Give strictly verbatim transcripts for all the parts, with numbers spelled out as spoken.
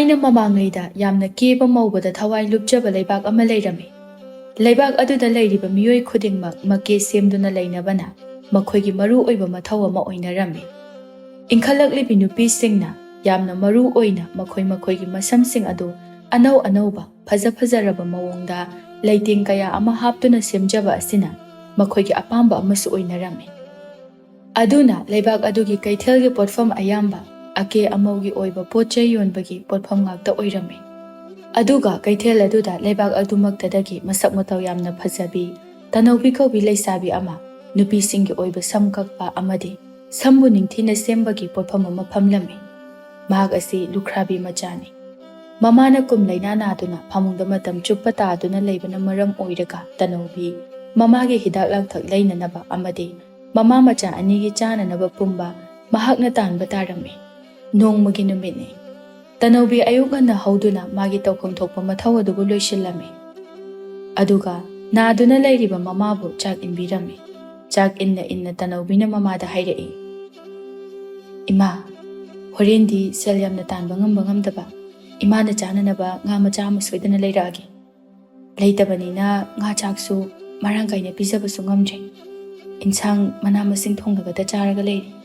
ꯑꯩꯅ ꯃꯃꯥꯡꯉꯩꯗ ꯌꯥꯝꯅ ꯀꯦꯕ ꯃꯧꯕꯗ ꯊꯋꯥꯏ ꯂꯨꯞꯆꯕ ꯂꯩꯕꯥꯛ ꯑꯃ ꯂꯩꯔꯝꯃꯤ꯫ ꯂꯩꯕꯥꯛ ꯑꯗꯨꯗ ꯂꯩꯔꯤꯕ ꯃꯤꯑꯣꯏ ꯈꯨꯗꯤꯡꯃꯛ ꯃꯀꯦ ꯁꯦꯝꯗꯨꯅ ꯂꯩꯅꯕꯅ ꯃꯈꯣꯏꯒꯤ ꯃꯔꯨ ꯑꯣꯏꯕ ꯃꯊꯧ ꯑꯃ ꯑꯣꯏꯅꯔꯝꯃꯤ꯫ ꯏꯟꯈꯠꯂꯛꯂꯤꯕꯤ ꯅꯨꯄꯤꯁꯤꯡꯅ ꯌꯥꯝꯅ ꯃꯔꯨ ꯑꯣꯏꯅ ꯃꯈꯣꯏ ꯃꯈꯣꯏꯒꯤ ꯃꯁꯝꯁꯤꯡ ꯑꯗꯨ ꯑꯅꯧ ꯑꯅꯧꯕ ꯐꯖ ꯐꯖꯔꯕ ꯃꯑꯣꯡꯗ ꯂꯩꯇꯦꯡ ꯀꯌꯥ ꯑꯃ ꯍꯥꯞꯇꯨꯅ ꯁꯦꯝꯖꯕ ꯑꯁꯤꯅ ꯃꯈꯣꯏꯒꯤ ꯑꯄꯥꯝꯕ ꯑꯃꯁꯨ ꯑꯣꯏꯅꯔꯝꯃꯤ꯫ ꯑꯗꯨꯅ ꯂꯩꯕꯥꯛ ꯑꯗꯨꯒꯤ ꯀꯩꯊꯦꯜꯒꯤ ꯄꯣꯠꯐꯝ ꯑꯌꯥꯝꯕ ꯑꯀꯦ ꯑꯃꯧꯒꯤ ꯑꯣꯏꯕ ꯄꯣꯠ ꯆꯩ ꯌꯣꯟꯕꯒꯤ ꯄꯣꯠꯐꯝ ꯉꯥꯛꯇ ꯑꯣꯏꯔꯝꯃꯤ꯫ ꯑꯗꯨꯒ ꯀꯩꯊꯦꯜ ꯑꯗꯨꯗ ꯂꯩꯕꯥꯛ ꯑꯗꯨꯃꯛꯇꯗꯒꯤ ꯃꯁꯛ ꯃꯇꯧ ꯌꯥꯝꯅ ꯐꯖꯕꯤ ꯇꯅꯧꯕꯤ ꯀꯧꯕꯤ ꯂꯩꯁꯥꯕꯤ ꯑꯃ ꯅꯨꯄꯤꯁꯤꯡꯒꯤ ꯑꯣꯏꯕ ꯁꯝ ꯀꯛꯄ ꯑꯃꯗꯤ ꯁꯝꯕꯨ ꯅꯤꯡꯊꯤꯅ ꯁꯦꯝꯕꯒꯤ ꯄꯣꯠꯐꯝ ꯑꯃ ꯐꯝꯂꯝꯃꯤ꯫ ꯃꯍꯥꯛ ꯑꯁꯤ ꯂꯨꯈ꯭ꯔꯥꯕꯤ ꯃꯆꯥꯅꯤ꯫ ꯃꯃꯥꯅ ꯀꯨꯝ ꯂꯩꯅꯥ ꯅꯥꯗꯨꯅ ꯐꯃꯨꯡꯗ ꯃꯇꯝ ꯆꯨꯞꯄ ꯇꯥꯗꯨꯅ ꯂꯩꯕꯅ ꯃꯔꯝ ꯑꯣꯏꯔꯒ ꯇꯅꯧꯕꯤ ꯃꯃꯥꯒꯤ ꯍꯤꯗꯥꯛ ꯂꯥꯡꯊꯛ ꯂꯩꯅꯅꯕ ꯑꯃꯗꯤ ꯃꯃꯥ ꯃꯆꯥ ꯑꯅꯤꯒꯤ ꯆꯥꯅꯅꯕ ꯄꯨꯝꯕ ꯃꯍꯥꯛꯅ ꯇꯥꯟꯕ ꯇꯥꯔꯝꯃꯤ꯫ ꯅꯣꯡꯃꯒꯤ ꯅꯨꯃꯤꯠꯅꯤ꯫ ꯇꯅꯧꯕꯤ ꯑꯌꯨꯛ ꯉꯟꯅ ꯍꯧꯗꯨꯅ ꯃꯥꯒꯤ ꯇꯧꯐꯝ ꯊꯣꯛꯄ ꯃꯊꯧ ꯑꯗꯨꯕꯨ ꯂꯣꯏꯁꯤꯜꯂꯝꯃꯤ꯫ ꯑꯗꯨꯒ ꯅꯥꯗꯨꯅ ꯂꯩꯔꯤꯕ ꯃꯃꯥꯕꯨ ꯆꯥꯛ ꯏꯟꯕꯤꯔꯝꯃꯤ꯫ ꯆꯥꯛ ꯏꯟꯅ ꯏꯟꯅ ꯇꯅꯧꯕꯤꯅ ꯃꯃꯥꯗ ꯍꯥꯏꯔꯛꯏ, "ꯏꯃꯥ, ꯍꯣꯔꯦꯟꯗꯤ ꯁꯦꯜ ꯌꯥꯝꯅ ꯇꯥꯟꯕ ꯉꯝꯕ ꯉꯝꯗꯕ, ꯏꯃꯥꯅ ꯆꯥꯅꯅꯕ ꯉꯥ ꯃꯆꯥ ꯑꯃ ꯁꯣꯏꯗꯅ ꯂꯩꯔꯛꯑꯒꯦ꯫ ꯂꯩꯇꯕꯅꯤꯅ ꯉꯥ ꯆꯥꯛꯁꯨ ꯃꯔꯥꯡ ꯀꯥꯏꯅ ꯄꯤꯖꯕꯁꯨ ꯉꯝꯗ꯭ꯔꯦ꯫ ꯏꯟꯁꯥꯡ ꯃꯅꯥ ꯃꯁꯤꯡ ꯊꯣꯡꯂꯒꯇ ꯆꯥꯔꯒ ꯂꯩꯔꯦ꯫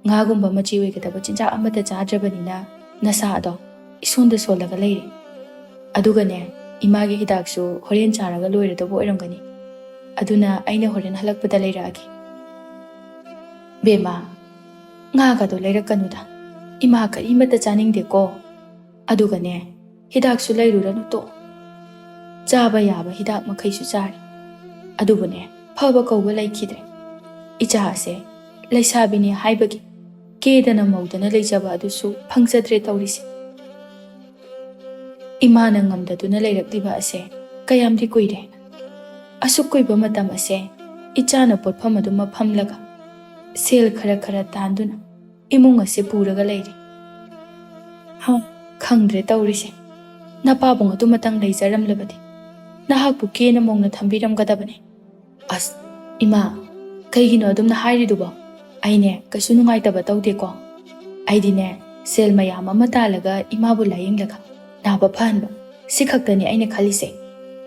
ꯉꯥꯒꯨꯝꯕ ꯃꯆꯤ ꯑꯣꯏꯒꯗꯕ ꯆꯤꯟꯖꯥꯛ ꯑꯃꯠꯇ ꯆꯥꯗ꯭ꯔꯕꯅꯤꯅ ꯅꯁꯥ ꯑꯗꯣ ꯏꯁꯣꯟꯗ ꯁꯣꯜꯂꯒ ꯂꯩꯔꯦ꯫ ꯑꯗꯨꯒꯅꯦ, ꯏꯃꯥꯒꯤ ꯍꯤꯗꯥꯛꯁꯨ ꯍꯣꯔꯦꯟ ꯆꯥꯔꯒ ꯂꯣꯏꯔꯗꯧꯕ ꯑꯣꯏꯔꯝꯒꯅꯤ꯫ ꯑꯗꯨꯅ ꯑꯩꯅ ꯍꯣꯔꯦꯟ ꯍꯜꯂꯛꯄꯗ ꯂꯩꯔꯛꯑꯒꯦ꯫" "ꯕꯦꯝꯃ, ꯉꯥꯒꯗꯣ ꯂꯩꯔꯛꯀꯅꯨꯗ꯫ ꯏꯃꯥ ꯀꯔꯤꯃꯠꯇ ꯆꯥꯅꯤꯡꯗꯦꯀꯣ꯫ ꯑꯗꯨꯒꯅꯦ, ꯍꯤꯗꯥꯛꯁꯨ ꯂꯩꯔꯨꯔꯅꯨ ꯇꯣ꯫ ꯆꯥꯕ ꯌꯥꯕ ꯍꯤꯗꯥꯛ ꯃꯈꯩꯁꯨ ꯆꯥꯔꯦ꯫ ꯑꯗꯨꯕꯨꯅꯦ, ꯐꯕ ꯀꯧꯕ ꯂꯩꯈꯤꯗ꯭ꯔꯦ꯫ ꯏꯆꯥ ꯑꯁꯦ ꯂꯩꯁꯥꯕꯤꯅꯤ ꯍꯥꯏꯕꯒꯤ ꯀꯦꯗꯅ ꯃꯧꯗꯅ ꯂꯩꯖꯕ ꯑꯗꯨꯁꯨ ꯐꯪꯖꯗ꯭ꯔꯦ ꯇꯧꯔꯤꯁꯦ꯫ ꯏꯃꯥꯅ ꯉꯝꯗꯗꯨꯅ ꯂꯩꯔꯛꯂꯤꯕ ꯑꯁꯦ ꯀꯌꯥꯝꯗꯤ ꯀꯨꯏꯔꯦ꯫ ꯑꯁꯨꯛ ꯀꯨꯏꯕ ꯃꯇꯝ ꯑꯁꯦ ꯏꯆꯥꯅ ꯄꯣꯠꯐꯝ ꯑꯗꯨꯃ ꯐꯝꯂꯒ ꯁꯦꯜ ꯈꯔ ꯈꯔ ꯇꯥꯟꯗꯨꯅ ꯏꯃꯨꯡ ꯑꯁꯦ ꯄꯨꯔꯒ ꯂꯩꯔꯦ꯫ ꯍꯥ, ꯈꯪꯗ꯭ꯔꯦ ꯇꯧꯔꯤꯁꯦ꯫ ꯅꯄꯥꯕꯨꯡ ꯑꯗꯨꯃꯇꯪ ꯂꯩꯖꯔꯝꯂꯕꯗꯤ ꯅꯍꯥꯛꯄꯨ ꯀꯦꯅ ꯃꯧꯅ ꯊꯝꯕꯤꯔꯝꯒꯗꯕꯅꯤ꯫" "ꯑꯁ, ꯏꯃꯥ, ꯀꯩꯒꯤꯅꯣ ꯑꯗꯨꯝꯅ ꯍꯥꯏꯔꯤꯗꯨꯕꯣ? ꯑꯩꯅꯦ ꯀꯩꯁꯨ ꯅꯨꯡꯉꯥꯏꯇꯕ ꯇꯧꯗꯦꯀꯣ꯫ ꯑꯩꯗꯤꯅꯦ, ꯁꯦꯜ ꯃꯌꯥꯝ ꯑꯃ ꯇꯥꯜꯂꯒ ꯏꯃꯥꯕꯨ ꯂꯥꯌꯦꯡꯂꯒ ꯅꯥꯕ ꯐꯍꯟꯕ, ꯁꯤ ꯈꯛꯇꯅꯤ ꯑꯩꯅ ꯈꯜꯂꯤꯁꯦ꯫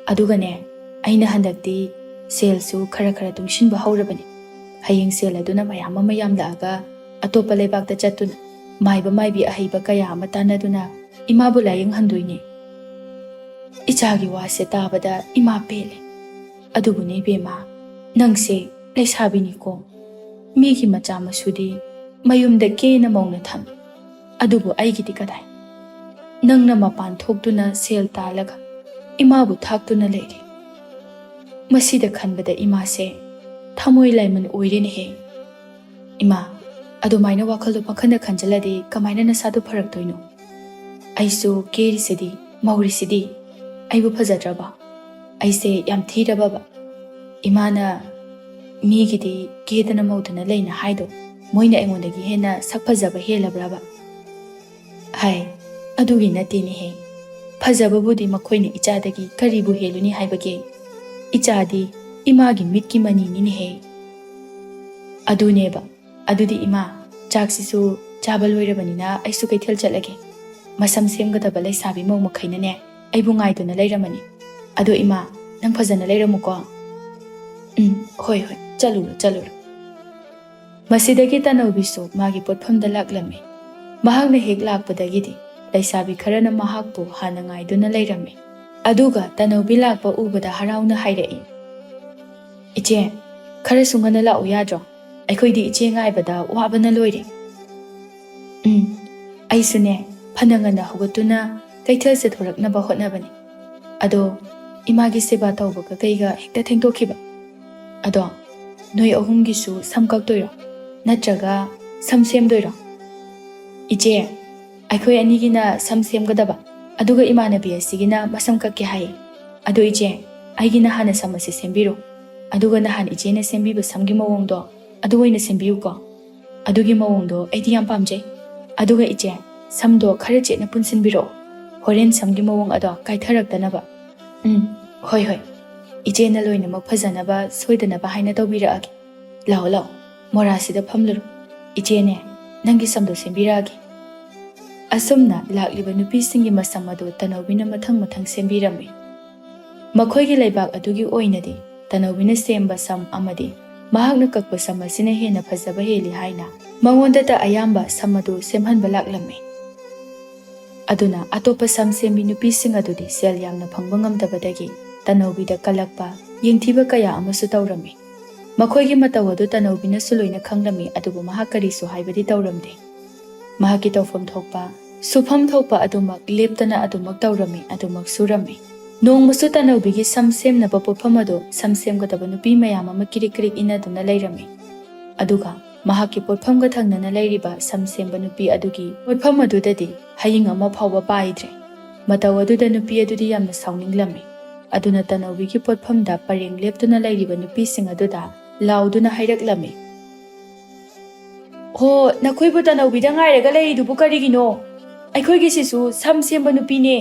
ꯑꯗꯨꯒꯅꯦ, ꯑꯩꯅ ꯍꯟꯗꯛꯇꯤ ꯁꯦꯜꯁꯨ ꯈꯔ ꯈꯔ ꯇꯨꯡꯁꯤꯟꯕ ꯍꯧꯔꯕꯅꯤ꯫ ꯍꯌꯦꯡ ꯁꯦꯜ ꯑꯗꯨꯅ ꯃꯌꯥꯝ ꯑꯃ ꯌꯥꯝꯂꯛꯑꯒ ꯑꯇꯣꯞꯄ ꯂꯩꯕꯥꯛꯇ ꯆꯠꯇꯨꯅ ꯃꯥꯏꯕ ꯃꯥꯏꯕꯤ ꯑꯍꯩꯕ ꯀꯌꯥ ꯑꯃ ꯇꯥꯟꯅꯗꯨꯅ ꯏꯃꯥꯕꯨ ꯂꯥꯌꯦꯡꯍꯟꯗꯣꯏꯅꯦ꯫ ꯏꯆꯥꯒꯤ ꯋꯥꯁꯦ ꯇꯥꯕꯗ ꯏꯃꯥ ꯄꯦꯜꯂꯦ꯫ ꯑꯗꯨꯕꯨꯅꯦ ꯏꯕꯦꯝꯃ, ꯅꯪꯁꯦ ꯂꯩꯁꯥꯕꯤꯅꯤꯀꯣ꯫ ꯃꯤꯒꯤ ꯃꯆꯥ ꯃꯁꯨꯗꯤ ꯃꯌꯨꯝꯗ ꯀꯦꯅ ꯃꯧꯅ ꯊꯝꯃꯤ꯫ ꯑꯗꯨꯕꯨ ꯑꯩꯒꯤꯗꯤ ꯀꯗꯥꯏ? ꯅꯪꯅ ꯃꯄꯥꯟ ꯊꯣꯛꯇꯨꯅ ꯁꯦꯜ ꯇꯥꯜꯂꯒ ꯏꯃꯥꯕꯨ ꯊꯥꯛꯇꯨꯅ ꯂꯩꯔꯤ꯫ ꯃꯁꯤꯗ ꯈꯟꯕꯗ ꯏꯃꯥꯁꯦ ꯊꯃꯣꯏ ꯂꯥꯏꯃꯟ ꯑꯣꯏꯔꯦꯅꯦꯍꯦ꯫ ꯏꯃꯥ, ꯑꯗꯨꯃꯥꯏꯅ ꯋꯥꯈꯜꯗꯣ ꯄꯪꯈꯟꯗ ꯈꯟꯖꯜꯂꯗꯤ ꯀꯃꯥꯏꯅ ꯅꯁꯥꯗꯣ ꯐꯔꯛꯇꯣꯏꯅꯣ? ꯑꯩꯁꯨ ꯀꯦꯔꯤꯁꯤꯗꯤ, ꯃꯧꯔꯤꯁꯤꯗꯤ, ꯑꯩꯕꯨ ꯐꯖꯗ꯭ꯔꯕ? ꯑꯩꯁꯦ ꯌꯥꯝ ꯊꯤꯔꯕꯕ? ꯏꯃꯥꯅ ꯃꯤꯒꯤꯗꯤ ꯀꯦꯗꯅ ꯃꯧꯗꯅ ꯂꯩꯅ ꯍꯥꯏꯗꯣ, ꯃꯣꯏꯅ ꯑꯩꯉꯣꯟꯗꯒꯤ ꯍꯦꯟꯅ ꯁꯛ ꯐꯖꯕ ꯍꯦꯜꯂꯕ꯭ꯔꯕ? ꯍꯥꯏ, ꯑꯗꯨꯒꯤ ꯅꯠꯇꯦꯅꯦꯍꯦ꯫ ꯐꯖꯕꯕꯨꯗꯤ ꯃꯈꯣꯏꯅ ꯏꯆꯥꯗꯒꯤ ꯀꯔꯤꯕꯨ ꯍꯦꯜꯂꯨꯅꯤ ꯍꯥꯏꯕꯒꯦ? ꯏꯆꯥꯗꯤ ꯏꯃꯥꯒꯤ ꯃꯤꯠꯀꯤ ꯃꯅꯤꯅꯤꯅꯦꯍꯦ꯫ ꯑꯗꯨꯅꯦꯕ꯫ ꯑꯗꯨꯗꯤ ꯏꯃꯥ, ꯆꯥꯛꯁꯤꯁꯨ ꯆꯥꯕ ꯂꯣꯏꯔꯕꯅꯤꯅ ꯑꯩꯁꯨ ꯀꯩꯊꯦꯜ ꯆꯠꯂꯒꯦ꯫ ꯃꯁꯝ ꯁꯦꯝꯒꯗꯕ ꯂꯩꯁꯥꯕꯤ ꯃꯧ ꯃꯈꯩꯅꯅꯦ ꯑꯩꯕꯨ ꯉꯥꯏꯗꯨꯅ ꯂꯩꯔꯝꯃꯅꯤ꯫ ꯑꯗꯣ ꯏꯃꯥ, ꯅꯪ ꯐꯖꯅ ꯂꯩꯔꯝꯃꯨꯀꯣ꯫ ꯎꯝ, ꯍꯣꯏ, ꯍꯣꯏ, ꯆꯠꯂꯨꯔꯣ, ꯆꯠꯂꯨꯔꯣ꯫ ꯃꯁꯤꯗꯒꯤ ꯇꯅꯧꯕꯤꯁꯨ ꯃꯥꯒꯤ ꯄꯣꯠꯐꯝꯗ ꯂꯥꯛꯂꯝꯃꯤ꯫ ꯃꯍꯥꯛꯅ ꯍꯦꯛ ꯂꯥꯛꯄꯗꯒꯤꯗꯤ ꯂꯩꯁꯥꯕꯤ ꯈꯔꯅ ꯃꯍꯥꯛꯄꯨ ꯍꯥꯟꯅ ꯉꯥꯏꯗꯨꯅ ꯂꯩꯔꯝꯃꯤ꯫ ꯑꯗꯨꯒ ꯇꯅꯧꯕꯤ ꯂꯥꯛꯄ ꯎꯕꯗ ꯍꯔꯥꯎꯅ ꯍꯥꯏꯔꯛꯏ, "ꯏꯆꯦ, ꯈꯔꯁꯨ ꯉꯟꯅ ꯂꯥꯛꯎ ꯌꯥꯗ꯭ꯔꯣ? ꯑꯩꯈꯣꯏꯗꯤ ꯏꯆꯦ ꯉꯥꯏꯕꯗ ꯋꯥꯕꯅ ꯂꯣꯏꯔꯦ꯫" "ꯎꯝ, ꯑꯩꯁꯨꯅꯦ, ꯐꯅ ꯉꯟꯅ ꯍꯧꯒꯠꯇꯨꯅ ꯀꯩꯊꯦꯜ ꯆꯠꯊꯣꯔꯛꯅꯕ ꯍꯣꯠꯅꯕꯅꯤ꯫ ꯑꯗꯣ ꯏꯃꯥꯒꯤ ꯁꯦꯕꯥ ꯇꯧꯕꯒ ꯀꯩꯒ ꯍꯦꯛꯇ ꯊꯦꯡꯗꯣꯛꯈꯤꯕ꯫ ꯑꯗꯣ ꯅꯣꯏ ꯑꯍꯨꯝꯒꯤꯁꯨ ꯁꯝ ꯀꯛꯇꯣꯏꯔꯣ? ꯅꯠꯇ꯭ꯔꯒ ꯁꯝ ꯁꯦꯝꯗꯣꯏꯔꯣ?" "ꯏꯆꯦ, ꯑꯩꯈꯣꯏ ꯑꯅꯤꯒꯤꯅ ꯁꯝ ꯁꯦꯝꯒꯗꯕ, ꯑꯗꯨꯒ ꯏꯃꯥꯟꯅꯕꯤ ꯑꯁꯤꯒꯤꯅ ꯃꯁꯝ ꯀꯛꯀꯦ ꯍꯥꯏꯌꯦ꯫ ꯑꯗꯣ ꯏꯆꯦ, ꯑꯩꯒꯤꯅ ꯍꯥꯟꯅ ꯁꯝ ꯑꯁꯤ ꯁꯦꯝꯕꯤꯔꯣ꯫ ꯑꯗꯨꯒ ꯅꯍꯥꯟ ꯏꯆꯦꯅ ꯁꯦꯝꯕꯤꯕ ꯁꯝꯒꯤ ꯃꯑꯣꯡꯗꯣ ꯑꯗꯨ ꯑꯣꯏꯅ ꯁꯦꯝꯕꯤꯌꯨꯀꯣ꯫ ꯑꯗꯨꯒꯤ ꯃꯑꯣꯡꯗꯣ ꯑꯩꯗꯤ ꯌꯥꯝ ꯄꯥꯝꯖꯩ꯫ ꯑꯗꯨꯒ ꯏꯆꯦ, ꯁꯝꯗꯣ ꯈꯔ ꯆꯦꯠꯅ ꯄꯨꯟꯁꯤꯟꯕꯤꯔꯛꯑꯣ, ꯍꯣꯔꯦꯟ ꯁꯝꯒꯤ ꯃꯑꯣꯡ ꯑꯗꯣ ꯀꯥꯏꯊꯔꯛꯇꯅꯕ꯫" "ꯎꯝ, ꯍꯣꯏ, ꯍꯣꯏ꯫ ꯏꯆꯦꯅ ꯂꯣꯏꯅꯃꯛ ꯐꯖꯅꯕ, ꯁꯣꯏꯗꯅꯕ ꯍꯥꯏꯅ ꯇꯧꯕꯤꯔꯛꯑꯒꯦ꯫ ꯂꯥꯛꯑꯣ, ꯂꯥꯛꯑꯣ, ꯃꯣꯔꯥꯁꯤꯗ ꯐꯝꯂꯨꯔꯣ꯫ ꯏꯆꯦꯅꯦ, ꯅꯪꯒꯤ ꯁꯝꯗꯣ ꯁꯦꯝꯕꯤꯔꯛꯑꯒꯦ꯫" ꯑꯁꯨꯝꯅ ꯂꯥꯛꯂꯤꯕ ꯅꯨꯄꯤꯁꯤꯡꯒꯤ ꯃꯁꯝ ꯑꯗꯨ ꯇꯅꯧꯕꯤꯅ ꯃꯊꯪ ꯃꯊꯪ ꯁꯦꯝꯕꯤꯔꯝꯃꯤ꯫ ꯃꯈꯣꯏꯒꯤ ꯂꯩꯕꯥꯛ ꯑꯗꯨꯒꯤ ꯑꯣꯏꯅꯗꯤ ꯇꯅꯧꯕꯤꯅ ꯁꯦꯝꯕ ꯁꯝ ꯑꯃꯗꯤ ꯃꯍꯥꯛꯅ ꯀꯛꯄ ꯁꯝ ꯑꯁꯤꯅ ꯍꯦꯟꯅ ꯐꯖꯕ ꯍꯦꯜꯂꯤ ꯍꯥꯏꯅ ꯃꯉꯣꯟꯗꯇ ꯑꯌꯥꯝꯕ ꯁꯝ ꯑꯗꯨ ꯁꯦꯝꯍꯟꯕ ꯂꯥꯛꯂꯝꯃꯤ꯫ ꯑꯗꯨꯅ ꯑꯇꯣꯞꯄ ꯁꯝ ꯁꯦꯝꯕꯤ ꯅꯨꯄꯤꯁꯤꯡ ꯑꯗꯨꯗꯤ ꯁꯦꯜ ꯌꯥꯝꯅ ꯐꯪꯕ ꯉꯝꯗꯕꯗꯒꯤ ꯇꯅꯧꯕꯤꯗ ꯀꯜꯂꯛꯄ, ꯌꯦꯡꯊꯤꯕ ꯀꯌꯥ ꯑꯃꯁꯨ ꯇꯧꯔꯝꯃꯤ꯫ ꯃꯈꯣꯏꯒꯤ ꯃꯇꯧ ꯑꯗꯨ ꯇꯅꯧꯕꯤꯅꯁꯨ ꯂꯣꯏꯅ ꯈꯪꯂꯝꯃꯤ, ꯑꯗꯨꯕꯨ ꯃꯍꯥꯛ ꯀꯔꯤꯁꯨ ꯍꯥꯏꯕꯗꯤ ꯇꯧꯔꯝꯗꯦ꯫ ꯃꯍꯥꯛꯀꯤ ꯇꯧꯐꯝ ꯊꯣꯛꯄ, ꯁꯨꯐꯝ ꯊꯣꯛꯄ ꯑꯗꯨꯃꯛ ꯂꯦꯞꯇꯅ ꯑꯗꯨꯃꯛ ꯇꯧꯔꯝꯃꯤ, ꯑꯗꯨꯃꯛ ꯁꯨꯔꯝꯃꯤ꯫ ꯅꯣꯡꯃꯁꯨ ꯇꯅꯧꯕꯤꯒꯤ ꯁꯝ ꯁꯦꯝꯅꯕ ꯄꯣꯠꯐꯝ ꯑꯗꯨ ꯁꯝ ꯁꯦꯝꯒꯗꯕ ꯅꯨꯄꯤ ꯃꯌꯥꯝ ꯑꯃ ꯀꯤꯔꯤꯛ ꯀꯤꯔꯤꯛ ꯏꯟꯅꯗꯨꯅ ꯂꯩꯔꯝꯃꯤ꯫ ꯑꯗꯨꯒ ꯃꯍꯥꯛꯀꯤ ꯄꯣꯠꯐꯝꯒ ꯊꯪꯅꯅ ꯂꯩꯔꯤꯕ ꯁꯝ ꯁꯦꯝꯕ ꯅꯨꯄꯤ ꯑꯗꯨꯒꯤ ꯄꯣꯠꯐꯝ ꯑꯗꯨꯗꯗꯤ ꯍꯌꯤꯡ ꯑꯃ ꯐꯥꯎꯕ ꯄꯥꯏꯗ꯭ꯔꯦ꯫ ꯃꯇꯧ ꯑꯗꯨꯗ ꯅꯨꯄꯤ ꯑꯗꯨꯗꯤ ꯌꯥꯝꯅ ꯁꯥꯎꯅꯤꯡꯂꯝꯃꯤ꯫ ꯑꯗꯨꯅ ꯇꯅꯧꯕꯤꯒꯤ ꯄꯣꯠꯐꯝꯗ ꯄꯔꯦꯡ ꯂꯦꯞꯇꯨꯅ ꯂꯩꯔꯤꯕ ꯅꯨꯄꯤꯁꯤꯡ ꯑꯗꯨꯗ ꯂꯥꯎꯗꯨꯅ ꯍꯥꯏꯔꯛꯂꯝꯃꯤ, "ꯍꯣ, ꯅꯈꯣꯏꯕꯨ ꯇꯅꯧꯕꯤꯗ ꯉꯥꯏꯔꯒ ꯂꯩꯔꯤꯗꯨꯕꯨ ꯀꯔꯤꯒꯤꯅꯣ? ꯑꯩꯈꯣꯏꯒꯤꯁꯤꯁꯨ ꯁꯝ ꯁꯦꯝꯕ ꯅꯨꯄꯤꯅꯦ꯫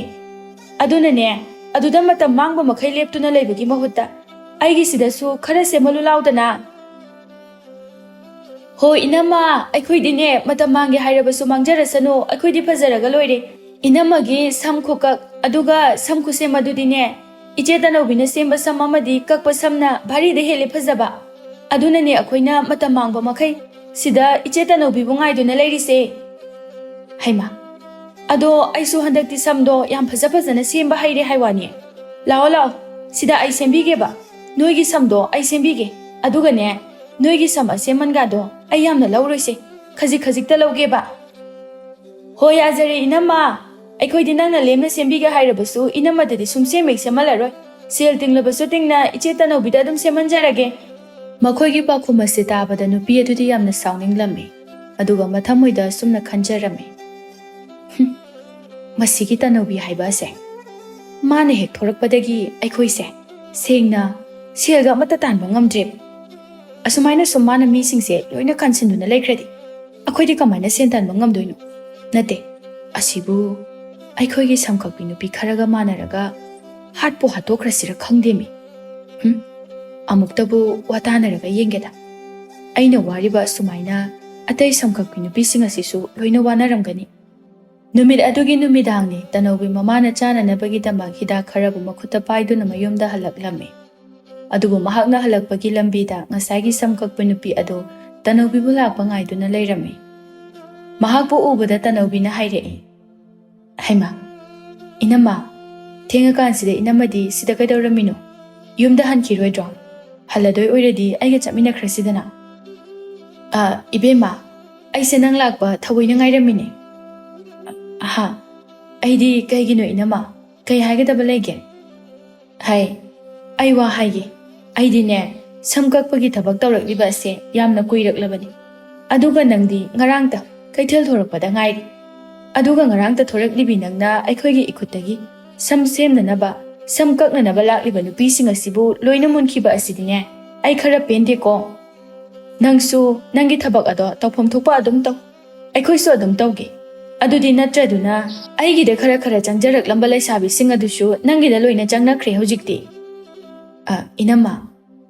ꯑꯗꯨꯅꯅꯦ, ꯑꯗꯨꯗ ꯃꯇꯝ ꯃꯥꯡꯕ ꯃꯈꯩ ꯂꯦꯞꯇꯨꯅ ꯂꯩꯕꯒꯤ ꯃꯍꯨꯠꯇ ꯑꯩꯒꯤꯁꯤꯗꯁꯨ ꯈꯔ ꯁꯦꯝꯍꯜꯂꯨ ꯂꯥꯎꯗꯅ꯫" "ꯍꯣꯏ ꯏꯅꯝꯃ, ꯑꯩꯈꯣꯏꯗꯤꯅꯦ ꯃꯇꯝ ꯃꯥꯡꯒꯦ ꯍꯥꯏꯔꯕꯁꯨ ꯃꯥꯡꯖꯔꯁꯅꯨ, ꯑꯩꯈꯣꯏꯗꯤ ꯐꯖꯔꯒ ꯂꯣꯏꯔꯦ꯫ ꯏꯅꯝꯃꯒꯤ ꯁꯝ ꯈꯨꯀꯛ ꯑꯗꯨꯒ ꯁꯝ ꯈꯨꯁꯦꯝ ꯑꯗꯨꯗꯤꯅꯦ ꯏꯆꯦ ꯇꯅꯧꯕꯤꯅ ꯁꯦꯝꯕ ꯁꯝ ꯑꯃꯗꯤ ꯀꯛꯄ ꯁꯝꯅ ꯚꯥꯔꯤꯗ ꯍꯦꯜꯂꯦ ꯐꯖꯕ꯫ ꯑꯗꯨꯅꯅꯦ ꯑꯩꯈꯣꯏꯅ ꯃꯇꯝ ꯃꯥꯡꯕ ꯃꯈꯩ ꯁꯤꯗ ꯏꯆꯦ ꯇꯅꯧꯕꯤꯕꯨ ꯉꯥꯏꯗꯨꯅ ꯂꯩꯔꯤꯁꯦ꯫" "ꯍꯩꯃꯥ, ꯑꯗꯣ ꯑꯩꯁꯨ ꯍꯟꯗꯛꯇꯤ ꯁꯝꯗꯣ ꯌꯥꯝ ꯐꯖ ꯐꯖꯅ ꯁꯦꯝꯕ ꯍꯩꯔꯦ ꯍꯥꯏ ꯋꯥꯅꯤ꯫ ꯂꯥꯛꯑꯣ ꯂꯥꯛꯑꯣ, ꯁꯤꯗ ꯑꯩ ꯁꯦꯝꯕꯤꯒꯦꯕ꯫ ꯅꯣꯏꯒꯤ ꯁꯝꯗꯣ ꯑꯩ ꯁꯦꯝꯕꯤꯒꯦ꯫ ꯑꯗꯨꯒꯅꯦ, ꯅꯣꯏꯒꯤ ꯁꯝ ꯑꯁꯦꯝꯃꯟꯒꯗꯣ ꯑꯩ ꯌꯥꯝꯅ ꯂꯧꯔꯣꯏꯁꯦ, ꯈꯖꯤꯛ ꯈꯖꯤꯛꯇ ꯂꯧꯒꯦꯕ꯫" "ꯍꯣꯏ, ꯌꯥꯖꯔꯦ ꯏꯅꯝꯃ꯫ ꯑꯩꯈꯣꯏꯗꯤ ꯅꯪꯅ ꯂꯦꯝꯅ ꯁꯦꯝꯕꯤꯒꯦ ꯍꯥꯏꯔꯕꯁꯨ ꯏꯅꯝꯃꯗꯗꯤ ꯁꯨꯝ ꯁꯦꯝ ꯍꯦꯛ ꯁꯦꯝꯍꯜꯂꯔꯣꯏ꯫ ꯁꯦꯜ ꯇꯤꯡꯂꯕꯁꯨ ꯇꯤꯡꯅ ꯏꯆꯦ ꯇꯅꯧꯕꯤꯗ ꯑꯗꯨꯝ ꯁꯦꯝꯍꯟꯖꯔꯒꯦ꯫" ꯃꯈꯣꯏꯒꯤ ꯄꯥꯎꯈꯨꯝ ꯑꯁꯤ ꯇꯥꯕꯗ ꯅꯨꯄꯤ ꯑꯗꯨꯗꯤ ꯌꯥꯝꯅ ꯁꯥꯎꯅꯤꯡꯂꯝꯃꯤ꯫ ꯑꯗꯨꯒ ꯃꯊꯃꯣꯏꯗ ꯑꯁꯨꯝꯅ ꯈꯟꯖꯔꯝꯃꯤ, "ꯍꯨꯝ, ꯃꯁꯤꯒꯤ ꯇꯅꯧꯕꯤ ꯍꯥꯏꯕ ꯑꯁꯦ, ꯃꯥꯅ ꯍꯦꯛ ꯊꯣꯔꯛꯄꯗꯒꯤ ꯑꯩꯈꯣꯏꯁꯦ ꯁꯦꯡꯅ ꯁꯦꯜꯒ ꯑꯃꯠꯇ ꯇꯥꯟꯕ ꯉꯝꯗ꯭ꯔꯦ꯫ ꯑꯁꯨꯃꯥꯏꯅ ꯁꯨꯝ ꯃꯥꯅ ꯃꯤꯁꯤꯡꯁꯦ ꯂꯣꯏꯅ ꯀꯟꯁꯤꯟꯗꯨꯅ ꯂꯩꯈ꯭ꯔꯗꯤ ꯑꯩꯈꯣꯏꯗꯤ ꯀꯃꯥꯏꯅ ꯁꯦꯟ ꯇꯥꯟꯕ ꯉꯝꯗꯣꯏꯅꯣ? ꯅꯠꯇꯦ, ꯑꯁꯤꯕꯨ ꯑꯩꯈꯣꯏꯒꯤ ꯁꯝꯀꯛꯄꯤ ꯅꯨꯄꯤ ꯈꯔꯒ ꯃꯥꯟꯅꯔꯒ ꯍꯥꯠꯄꯨ ꯍꯥꯠꯇꯣꯛꯈ꯭ꯔꯁꯤꯔ ꯈꯪꯗꯦꯃꯤ꯫ ꯍꯨꯝ, ꯑꯃꯨꯛꯇꯕꯨ ꯋꯥ ꯇꯥꯅꯔꯒ ꯌꯦꯡꯒꯦꯗ꯫ ꯑꯩꯅ ꯋꯥꯔꯤꯕ ꯑꯁꯨꯃꯥꯏꯅ ꯑꯇꯩ ꯁꯝꯀꯛꯄꯤ ꯅꯨꯄꯤꯁꯤꯡ ꯑꯁꯤꯁꯨ ꯂꯣꯏꯅ ꯋꯥꯅꯔꯝꯒꯅꯤ꯫" ꯅꯨꯃꯤꯠ ꯑꯗꯨꯒꯤ ꯅꯨꯃꯤꯗꯥꯡꯅꯤ꯫ ꯇꯅꯧꯕꯤ ꯃꯃꯥꯅ ꯆꯥꯅꯅꯕꯒꯤꯗꯃꯛ ꯍꯤꯗꯥꯛ ꯈꯔꯕꯨ ꯃꯈꯨꯠꯇ ꯄꯥꯏꯗꯨꯅ ꯃꯌꯨꯝꯗ ꯍꯜꯂꯛꯂꯝꯃꯤ꯫ ꯑꯗꯨꯕꯨ ꯃꯍꯥꯛꯅ ꯍꯜꯂꯛꯄꯒꯤ ꯂꯝꯕꯤꯗ ꯉꯁꯥꯏꯒꯤ ꯁꯝ ꯀꯛꯄ ꯅꯨꯄꯤ ꯑꯗꯨ ꯇꯅꯧꯕꯤꯕꯨ ꯂꯥꯛꯄ ꯉꯥꯏꯗꯨꯅ ꯂꯩꯔꯝꯃꯤ꯫ ꯃꯍꯥꯛꯄꯨ ꯎꯕꯗ ꯇꯅꯧꯕꯤꯅ ꯍꯥꯏꯔꯛꯏ, "ꯍꯩꯃꯥ, ꯏꯅꯝꯃ, ꯊꯦꯡꯉꯀꯥꯟꯁꯤꯗ ꯏꯅꯝꯃꯗꯤ ꯁꯤꯗ ꯀꯩꯗꯧꯔꯝꯃꯤꯅꯣ? ꯌꯨꯝꯗ ꯍꯟꯈꯤꯔꯣꯏꯗ꯭ꯔꯣ? ꯍꯜꯂꯗꯣꯏ ꯑꯣꯏꯔꯗꯤ ꯑꯩꯒ ꯆꯠꯃꯤꯟꯅꯈ꯭ꯔꯁꯤꯗꯅ?" "ꯑ, ꯏꯕꯦꯝꯃ, ꯑꯩꯁꯦ ꯅꯪ ꯂꯥꯛꯄ ꯊꯑꯣꯏꯅ ꯉꯥꯏꯔꯝꯃꯤꯅꯦ꯫" "ꯑꯍꯥ, ꯑꯩꯗꯤ ꯀꯩꯒꯤꯅꯣ ꯏꯅꯝꯃ? ꯀꯩ ꯍꯥꯏꯒꯗꯕ ꯂꯩꯒꯦ?" "ꯍꯥꯏ, ꯑꯩ ꯋꯥ ꯍꯥꯏꯒꯦ꯫ ꯑꯩꯗꯤꯅꯦ, ꯁꯝ ꯀꯛꯄꯒꯤ ꯊꯕꯛ ꯇꯧꯔꯛꯂꯤꯕ ꯑꯁꯦ ꯌꯥꯝꯅ ꯀꯨꯏꯔꯛꯂꯕꯅꯤ꯫ ꯑꯗꯨꯒ ꯅꯪꯗꯤ ꯉꯔꯥꯡꯇ ꯀꯩꯊꯦꯜ ꯊꯣꯔꯛꯄꯗ ꯉꯥꯏꯔꯤ꯫ ꯑꯗꯨꯒ ꯉꯔꯥꯡꯇ ꯊꯣꯔꯛꯂꯤꯕꯤ ꯅꯪꯅ ꯑꯩꯈꯣꯏꯒꯤ ꯏꯈꯨꯠꯇꯒꯤ ꯁꯝ ꯁꯦꯝꯅꯅꯕ, ꯁꯝ ꯀꯛꯅꯅꯕ ꯂꯥꯛꯂꯤꯕ ꯅꯨꯄꯤꯁꯤꯡ ꯑꯁꯤꯕꯨ ꯂꯣꯏꯅ ꯃꯨꯟꯈꯤꯕ ꯑꯁꯤꯗꯤꯅꯦ, ꯑꯩ ꯈꯔ ꯄꯦꯟꯗꯦꯀꯣ꯫ ꯅꯪꯁꯨ ꯅꯪꯒꯤ ꯊꯕꯛ ꯑꯗꯣ ꯇꯧꯐꯝ ꯊꯣꯛꯄ ꯑꯗꯨꯝ ꯇꯧ꯫ ꯑꯩꯈꯣꯏꯁꯨ ꯑꯗꯨꯝ ꯇꯧꯒꯦ꯫ ꯑꯗꯨꯗꯤ ꯅꯠꯇ꯭ꯔꯗꯨꯅ ꯑꯩꯒꯤꯗ ꯈꯔ ꯈꯔ ꯆꯪꯖꯔꯛꯂꯝꯕ ꯂꯩꯁꯥꯕꯤꯁꯤꯡ ꯑꯗꯨꯁꯨ ꯅꯪꯒꯤꯗ ꯂꯣꯏꯅ ꯆꯪꯅꯈ꯭ꯔꯦ ꯍꯧꯖꯤꯛꯇꯤ꯫" "ꯑ, ꯏꯅꯝꯃ,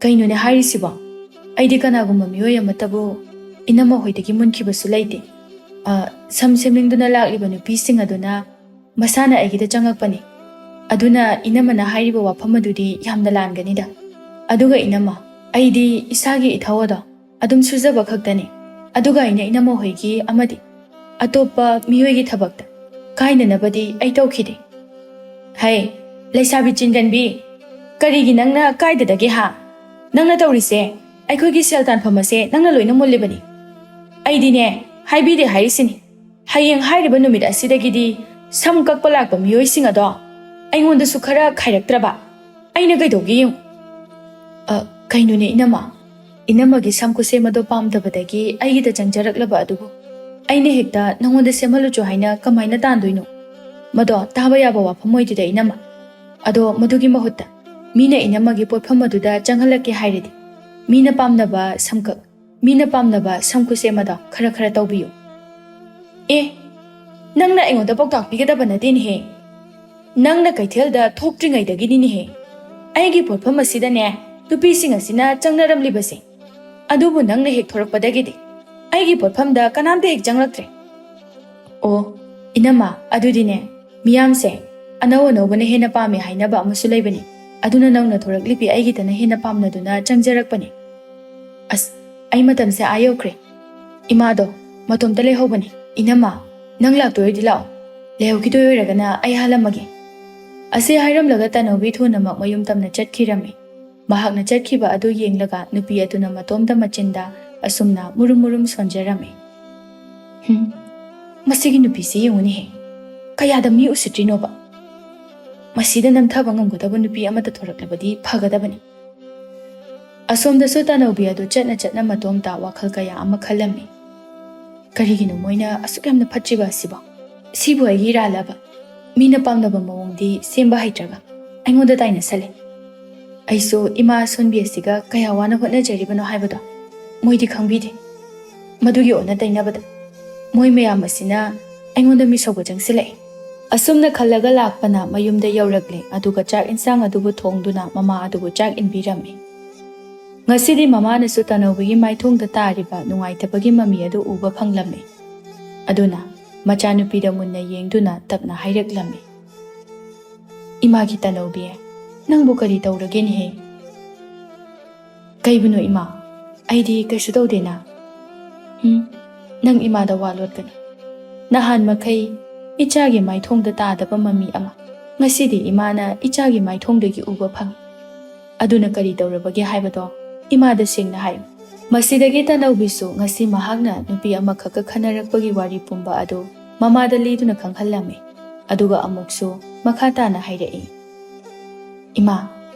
ꯀꯩꯅꯣꯅꯦ ꯍꯥꯏꯔꯤꯁꯤꯕꯣ? ꯑꯩꯗꯤ ꯀꯅꯥꯒꯨꯝꯕ ꯃꯤꯑꯣꯏ ꯑꯃꯠꯇꯕꯨ ꯏꯅꯝꯃ ꯍꯣꯏꯗꯒꯤ ꯃꯨꯟꯈꯤꯕꯁꯨ ꯂꯩꯇꯦ꯫ ꯑ, ꯁꯝ ꯁꯦꯝꯅꯤꯡꯗꯨꯅ ꯂꯥꯛꯂꯤꯕ ꯅꯨꯄꯤꯁꯤꯡ ꯑꯗꯨꯅ ꯃꯁꯥꯅ ꯑꯩꯒꯤꯗ ꯆꯪꯉꯛꯄꯅꯤ꯫ ꯑꯗꯨꯅ ꯏꯅꯝꯃꯅ ꯍꯥꯏꯔꯤꯕ ꯋꯥꯐꯝ ꯑꯗꯨꯗꯤ ꯌꯥꯝꯅ ꯂꯥꯟꯒꯅꯤꯗ꯫ ꯑꯗꯨꯒ ꯏꯅꯝꯃ, ꯑꯩꯗꯤ ꯏꯁꯥꯒꯤ ꯏꯊꯧ ꯑꯗꯣ ꯑꯗꯨꯝ ꯁꯨꯖꯕ ꯈꯛꯇꯅꯤ꯫ ꯑꯗꯨꯒ ꯑꯩꯅ ꯏꯅꯝꯃ ꯍꯣꯏꯒꯤ ꯑꯃꯗꯤ ꯑꯇꯣꯞꯄ ꯃꯤꯑꯣꯏꯒꯤ ꯊꯕꯛꯇ ꯀꯥꯏꯅꯅꯕꯗꯤ ꯑꯩ ꯇꯧꯈꯤꯗꯦ꯫" "ꯍꯩ, ꯂꯩꯁꯥꯕꯤ ꯆꯤꯟꯒꯟꯕꯤ, ꯀꯔꯤꯒꯤ ꯅꯪꯅ ꯀꯥꯏꯗꯗꯒꯦ ꯍꯥ? ꯅꯪꯅ ꯇꯧꯔꯤꯁꯦ, ꯑꯩꯈꯣꯏꯒꯤ ꯁꯦꯜ ꯇꯥꯟꯐꯝ ꯑꯁꯦ ꯅꯪꯅ ꯂꯣꯏꯅ ꯃꯨꯜꯂꯤꯕꯅꯤ꯫ ꯑꯩꯗꯤꯅꯦ, ꯍꯥꯏꯕꯤꯗꯦ ꯍꯥꯏꯔꯤꯁꯤꯅꯤ꯫ ꯍꯌꯦꯡ ꯍꯥꯏꯔꯤꯕ ꯅꯨꯃꯤꯠ ꯑꯁꯤꯗꯒꯤꯗꯤ ꯁꯝ ꯀꯛꯄ ꯂꯥꯛꯄ ꯃꯤꯑꯣꯏꯁꯤꯡ ꯑꯗꯣ ꯑꯩꯉꯣꯟꯗꯁꯨ ꯈꯔ ꯈꯥꯏꯔꯛꯇ꯭ꯔꯕ ꯑꯩꯅ ꯀꯩꯗꯧꯒꯦ ꯌꯦꯡꯉꯨ꯫" "ꯑ, ꯀꯩꯅꯣꯅꯦ ꯏꯅꯝꯃ? ꯏꯅꯝꯃꯒꯤ ꯁꯝ ꯈꯨꯠꯁꯦꯝ ꯑꯗꯣ ꯄꯥꯝꯗꯕꯗꯒꯤ ꯑꯩꯒꯤꯗ ꯆꯪꯖꯔꯛꯂꯕ ꯑꯗꯨꯕꯨ ꯑꯩꯅ ꯍꯦꯛꯇ ꯅꯉꯣꯟꯗ ꯁꯦꯝꯍꯜꯂꯨꯆꯣ ꯍꯥꯏꯅ ꯀꯃꯥꯏꯅ ꯇꯥꯟꯗꯣꯏꯅꯣ? ꯃꯗꯣ ꯇꯥꯕ ꯌꯥꯕ ꯋꯥꯐꯝ ꯑꯣꯏꯗꯦꯗ ꯏꯅꯝꯃ꯫ ꯑꯗꯣ ꯃꯗꯨꯒꯤ ꯃꯍꯨꯠꯇ ꯃꯤꯅ ꯏꯅꯝꯃꯒꯤ ꯄꯣꯠꯐꯝ ꯑꯗꯨꯗ ꯆꯪꯍꯜꯂꯛꯀꯦ ꯍꯥꯏꯔꯗꯤ ꯃꯤꯅ ꯄꯥꯝꯅꯕ ꯁꯝꯀꯛ, ꯃꯤꯅ ꯄꯥꯝꯅꯕ ꯁꯝ ꯈꯨꯠꯁꯦꯝ ꯑꯗꯣ ꯈꯔ ꯈꯔ ꯇꯧꯕꯤꯌꯨ꯫" "ꯑꯦ, ꯅꯪꯅ ꯑꯩꯉꯣꯟꯗ ꯄꯥꯎꯇꯥꯛ ꯄꯤꯒꯗꯕ ꯅꯠꯇꯦꯅꯦꯍꯦ꯫ ꯅꯪꯅ ꯀꯩꯊꯦꯜꯗ ꯊꯣꯛꯇ꯭ꯔꯤꯉꯩꯗꯒꯤꯅꯤꯅꯦꯍꯦ ꯑꯩꯒꯤ ꯄꯣꯠꯐꯝ ꯑꯁꯤꯗꯅꯦ ꯅꯨꯄꯤꯁꯤꯡ ꯑꯁꯤꯅ ꯆꯪꯅꯔꯝꯂꯤꯕꯁꯦ꯫ ꯑꯗꯨꯕꯨ ꯅꯪꯅ ꯍꯦꯛ ꯊꯣꯔꯛꯄꯗꯒꯤꯗꯤ ꯑꯩꯒꯤ ꯄꯣꯠꯐꯝꯗ ꯀꯅꯥꯝꯇ ꯍꯦꯛ ꯆꯪꯂꯛꯇ꯭ꯔꯦ꯫" "ꯑꯣ, "ꯏꯅꯝꯃ, ꯑꯗꯨꯗꯤꯅꯦ, ꯃꯤꯌꯥꯝꯁꯦ ꯑꯅꯧ ꯑꯅꯧꯕꯅ ꯍꯦꯟꯅ ꯄꯥꯝꯃꯦ ꯍꯥꯏꯅꯕ ꯑꯃꯁꯨ ꯂꯩꯕꯅꯦ꯫ ꯑꯗꯨꯅ ꯅꯧꯅ ꯊꯣꯔꯛꯂꯤꯕꯤ ꯑꯩꯒꯤꯗꯅ ꯍꯦꯟꯅ ꯄꯥꯝꯅꯗꯨꯅ ꯆꯪꯖꯔꯛꯄꯅꯦ꯫ ꯑꯁ, ꯑꯩ ꯃꯇꯝꯁꯦ ꯑꯥ ꯌꯧꯈ꯭ꯔꯦ꯫ ꯏꯃꯥꯗꯣ ꯃꯇꯣꯝꯇ ꯂꯩꯍꯧꯕꯅꯦ꯫ ꯏꯅꯝꯃ, ꯅꯪ ꯂꯥꯛꯇꯣꯏ ꯑꯣꯏꯗꯤ ꯂꯥꯛꯑꯣ꯫ ꯂꯩꯍꯧꯈꯤꯗꯣꯏ ꯑꯣꯏꯔꯒꯅ ꯑꯩ ꯍꯥꯜꯂꯝꯃꯒꯦ꯫" ꯑꯁꯤ ꯍꯥꯏꯔꯝꯂꯒ ꯇꯅꯧꯕꯤ ꯊꯨꯅꯃꯛ ꯃꯌꯨꯝ ꯇꯝꯅ ꯆꯠꯈꯤꯔꯝꯃꯤ꯫ ꯃꯍꯥꯛꯅ ꯆꯠꯈꯤꯕ ꯑꯗꯨ ꯌꯦꯡꯂꯒ ꯅꯨꯄꯤ ꯑꯗꯨꯅ ꯃꯇꯣꯝꯇ ꯃꯆꯤꯟꯗ ꯑꯁꯨꯝꯅ ꯃꯨꯔꯨꯝ ꯃꯨꯔꯨꯝ ꯁꯣꯟꯖꯔꯝꯃꯤ꯫ "ꯍꯨꯝ, ꯃꯁꯤꯒꯤ ꯅꯨꯄꯤꯁꯤ ꯌꯦꯡꯉꯨꯅꯦꯍꯦ꯫ ꯀꯌꯥꯗ ꯃꯤ ꯎꯁꯤꯠꯇ꯭ꯔꯤꯅꯣꯕ? ꯃꯁꯤꯗ ꯅꯝꯊꯕ ꯉꯝꯒꯗꯕ ꯅꯨꯄꯤ ꯑꯃꯠꯇ ꯊꯣꯔꯛꯂꯕꯗꯤ ꯐꯒꯗꯕꯅꯤ꯫" ꯑꯁꯣꯝꯗꯁꯨ ꯇꯅꯧꯕꯤ ꯑꯗꯨ ꯆꯠꯅ ꯆꯠꯅ ꯃꯇꯣꯝꯇ ꯋꯥꯈꯜ ꯀꯌꯥ ꯑꯃ ꯈꯜꯂꯝꯃꯤ꯫ "ꯀꯔꯤꯒꯤꯅꯣ ꯃꯣꯏꯅ ꯑꯁꯨꯛ ꯌꯥꯝꯅ ꯐꯠꯇ꯭ꯔꯤꯕ ꯑꯁꯤꯕꯣ? ꯁꯤꯕꯨ ꯑꯩꯒꯤ ꯏꯔꯥꯜꯂꯕ? ꯃꯤꯅ ꯄꯥꯝꯅꯕ ꯃꯑꯣꯡꯗꯤ ꯁꯦꯝꯕ ꯍꯩꯇ꯭ꯔꯒ ꯑꯩꯉꯣꯟꯗ ꯇꯥꯏꯅꯁꯜꯂꯦ꯫ ꯑꯩꯁꯨ ꯏꯃꯥ ꯑꯁꯣꯟꯕꯤ ꯑꯁꯤꯒ ꯀꯌꯥ ꯋꯥꯅ ꯍꯣꯠꯅꯖꯔꯤꯕꯅꯣ ꯍꯥꯏꯕꯗꯣ ꯃꯣꯏꯗꯤ ꯈꯪꯕꯤꯗꯦ꯫ ꯃꯗꯨꯒꯤ ꯑꯣꯟꯅ ꯇꯩꯅꯕꯗ ꯃꯣꯏ ꯃꯌꯥꯝ ꯑꯁꯤꯅ ꯑꯩꯉꯣꯟꯗ ꯃꯤꯁꯧꯕ ꯆꯪꯁꯤꯜꯂꯛꯏ꯫" ꯑꯁꯨꯝꯅ ꯈꯜꯂꯒ ꯂꯥꯛꯄꯅ ꯃꯌꯨꯝꯗ ꯌꯧꯔꯛꯂꯦ, ꯑꯗꯨꯒ ꯆꯥꯛ ꯏꯟꯁꯥꯡ ꯑꯗꯨꯕꯨ ꯊꯣꯡꯗꯨꯅ ꯃꯃꯥ ꯑꯗꯨꯕꯨ ꯆꯥꯛ ꯏꯟꯕꯤꯔꯝꯃꯤ꯫ ꯉꯁꯤꯗꯤ ꯃꯃꯥꯅꯁꯨ ꯇꯅꯧꯕꯤꯒꯤ ꯃꯥꯏꯊꯣꯡꯗ ꯇꯥꯔꯤꯕ ꯅꯨꯡꯉꯥꯏꯇꯕꯒꯤ ꯃꯃꯤ ꯑꯗꯨ ꯎꯕ ꯐꯪꯂꯝꯃꯤ꯫ ꯑꯗꯨꯅ ꯃꯆꯥꯅꯨꯄꯤꯗ ꯃꯨꯟꯅ ꯌꯦꯡꯗꯨꯅ ꯇꯞꯅ ꯍꯥꯏꯔꯛꯂꯝꯃꯤ, "ꯏꯃꯥꯒꯤ ꯇꯅꯧꯕꯤ, ꯅꯪꯕꯨ ꯀꯔꯤ ꯇꯧꯔꯒꯦꯅꯦꯍꯦ?" "ꯀꯩꯕꯨꯅꯣ ꯏꯃꯥ? ꯑꯩꯗꯤ ꯀꯩꯁꯨ ꯇꯧꯗꯦꯅ꯫" "ꯎꯝ, ꯅꯪ ꯏꯃꯥꯗ ꯋꯥ ꯂꯣꯠꯀꯅꯨ꯫ ꯅꯍꯥꯟ ꯃꯈꯩ ꯏꯆꯥꯒꯤ ꯃꯥꯏꯊꯣꯡꯗ ꯇꯥꯗꯕ ꯃꯃꯤ ꯑꯃ ꯉꯁꯤꯗꯤ ꯏꯃꯥꯅ ꯏꯆꯥꯒꯤ ꯃꯥꯏꯊꯣꯡꯗꯒꯤ ꯎꯕ ꯐꯪꯏ꯫ ꯑꯗꯨꯅ ꯀꯔꯤ ꯇꯧꯔꯕꯒꯦ ꯍꯥꯏꯕꯗꯣ ꯏꯃꯥꯗ ꯁꯦꯡꯅ ꯍꯥꯏꯌꯨ꯫" ꯃꯁꯤꯗꯒꯤ ꯇꯅꯧꯕꯤꯁꯨ ꯉꯁꯤ ꯃꯍꯥꯛꯅ ꯅꯨꯄꯤ ꯑꯃꯈꯛꯀ ꯈꯟꯅꯔꯛꯄꯒꯤ ꯋꯥꯔꯤ ꯄꯨꯝꯕ ꯑꯗꯨ ꯃꯃꯥꯗ ꯂꯤꯗꯨꯅ ꯈꯪꯍꯜꯂꯝꯃꯤ꯫ ꯑꯗꯨꯒ ꯑꯃꯨꯛꯁꯨ ꯃꯈꯥ ꯇꯥꯅ ꯍꯥꯏꯔꯛꯏ, "ꯏꯃꯥ,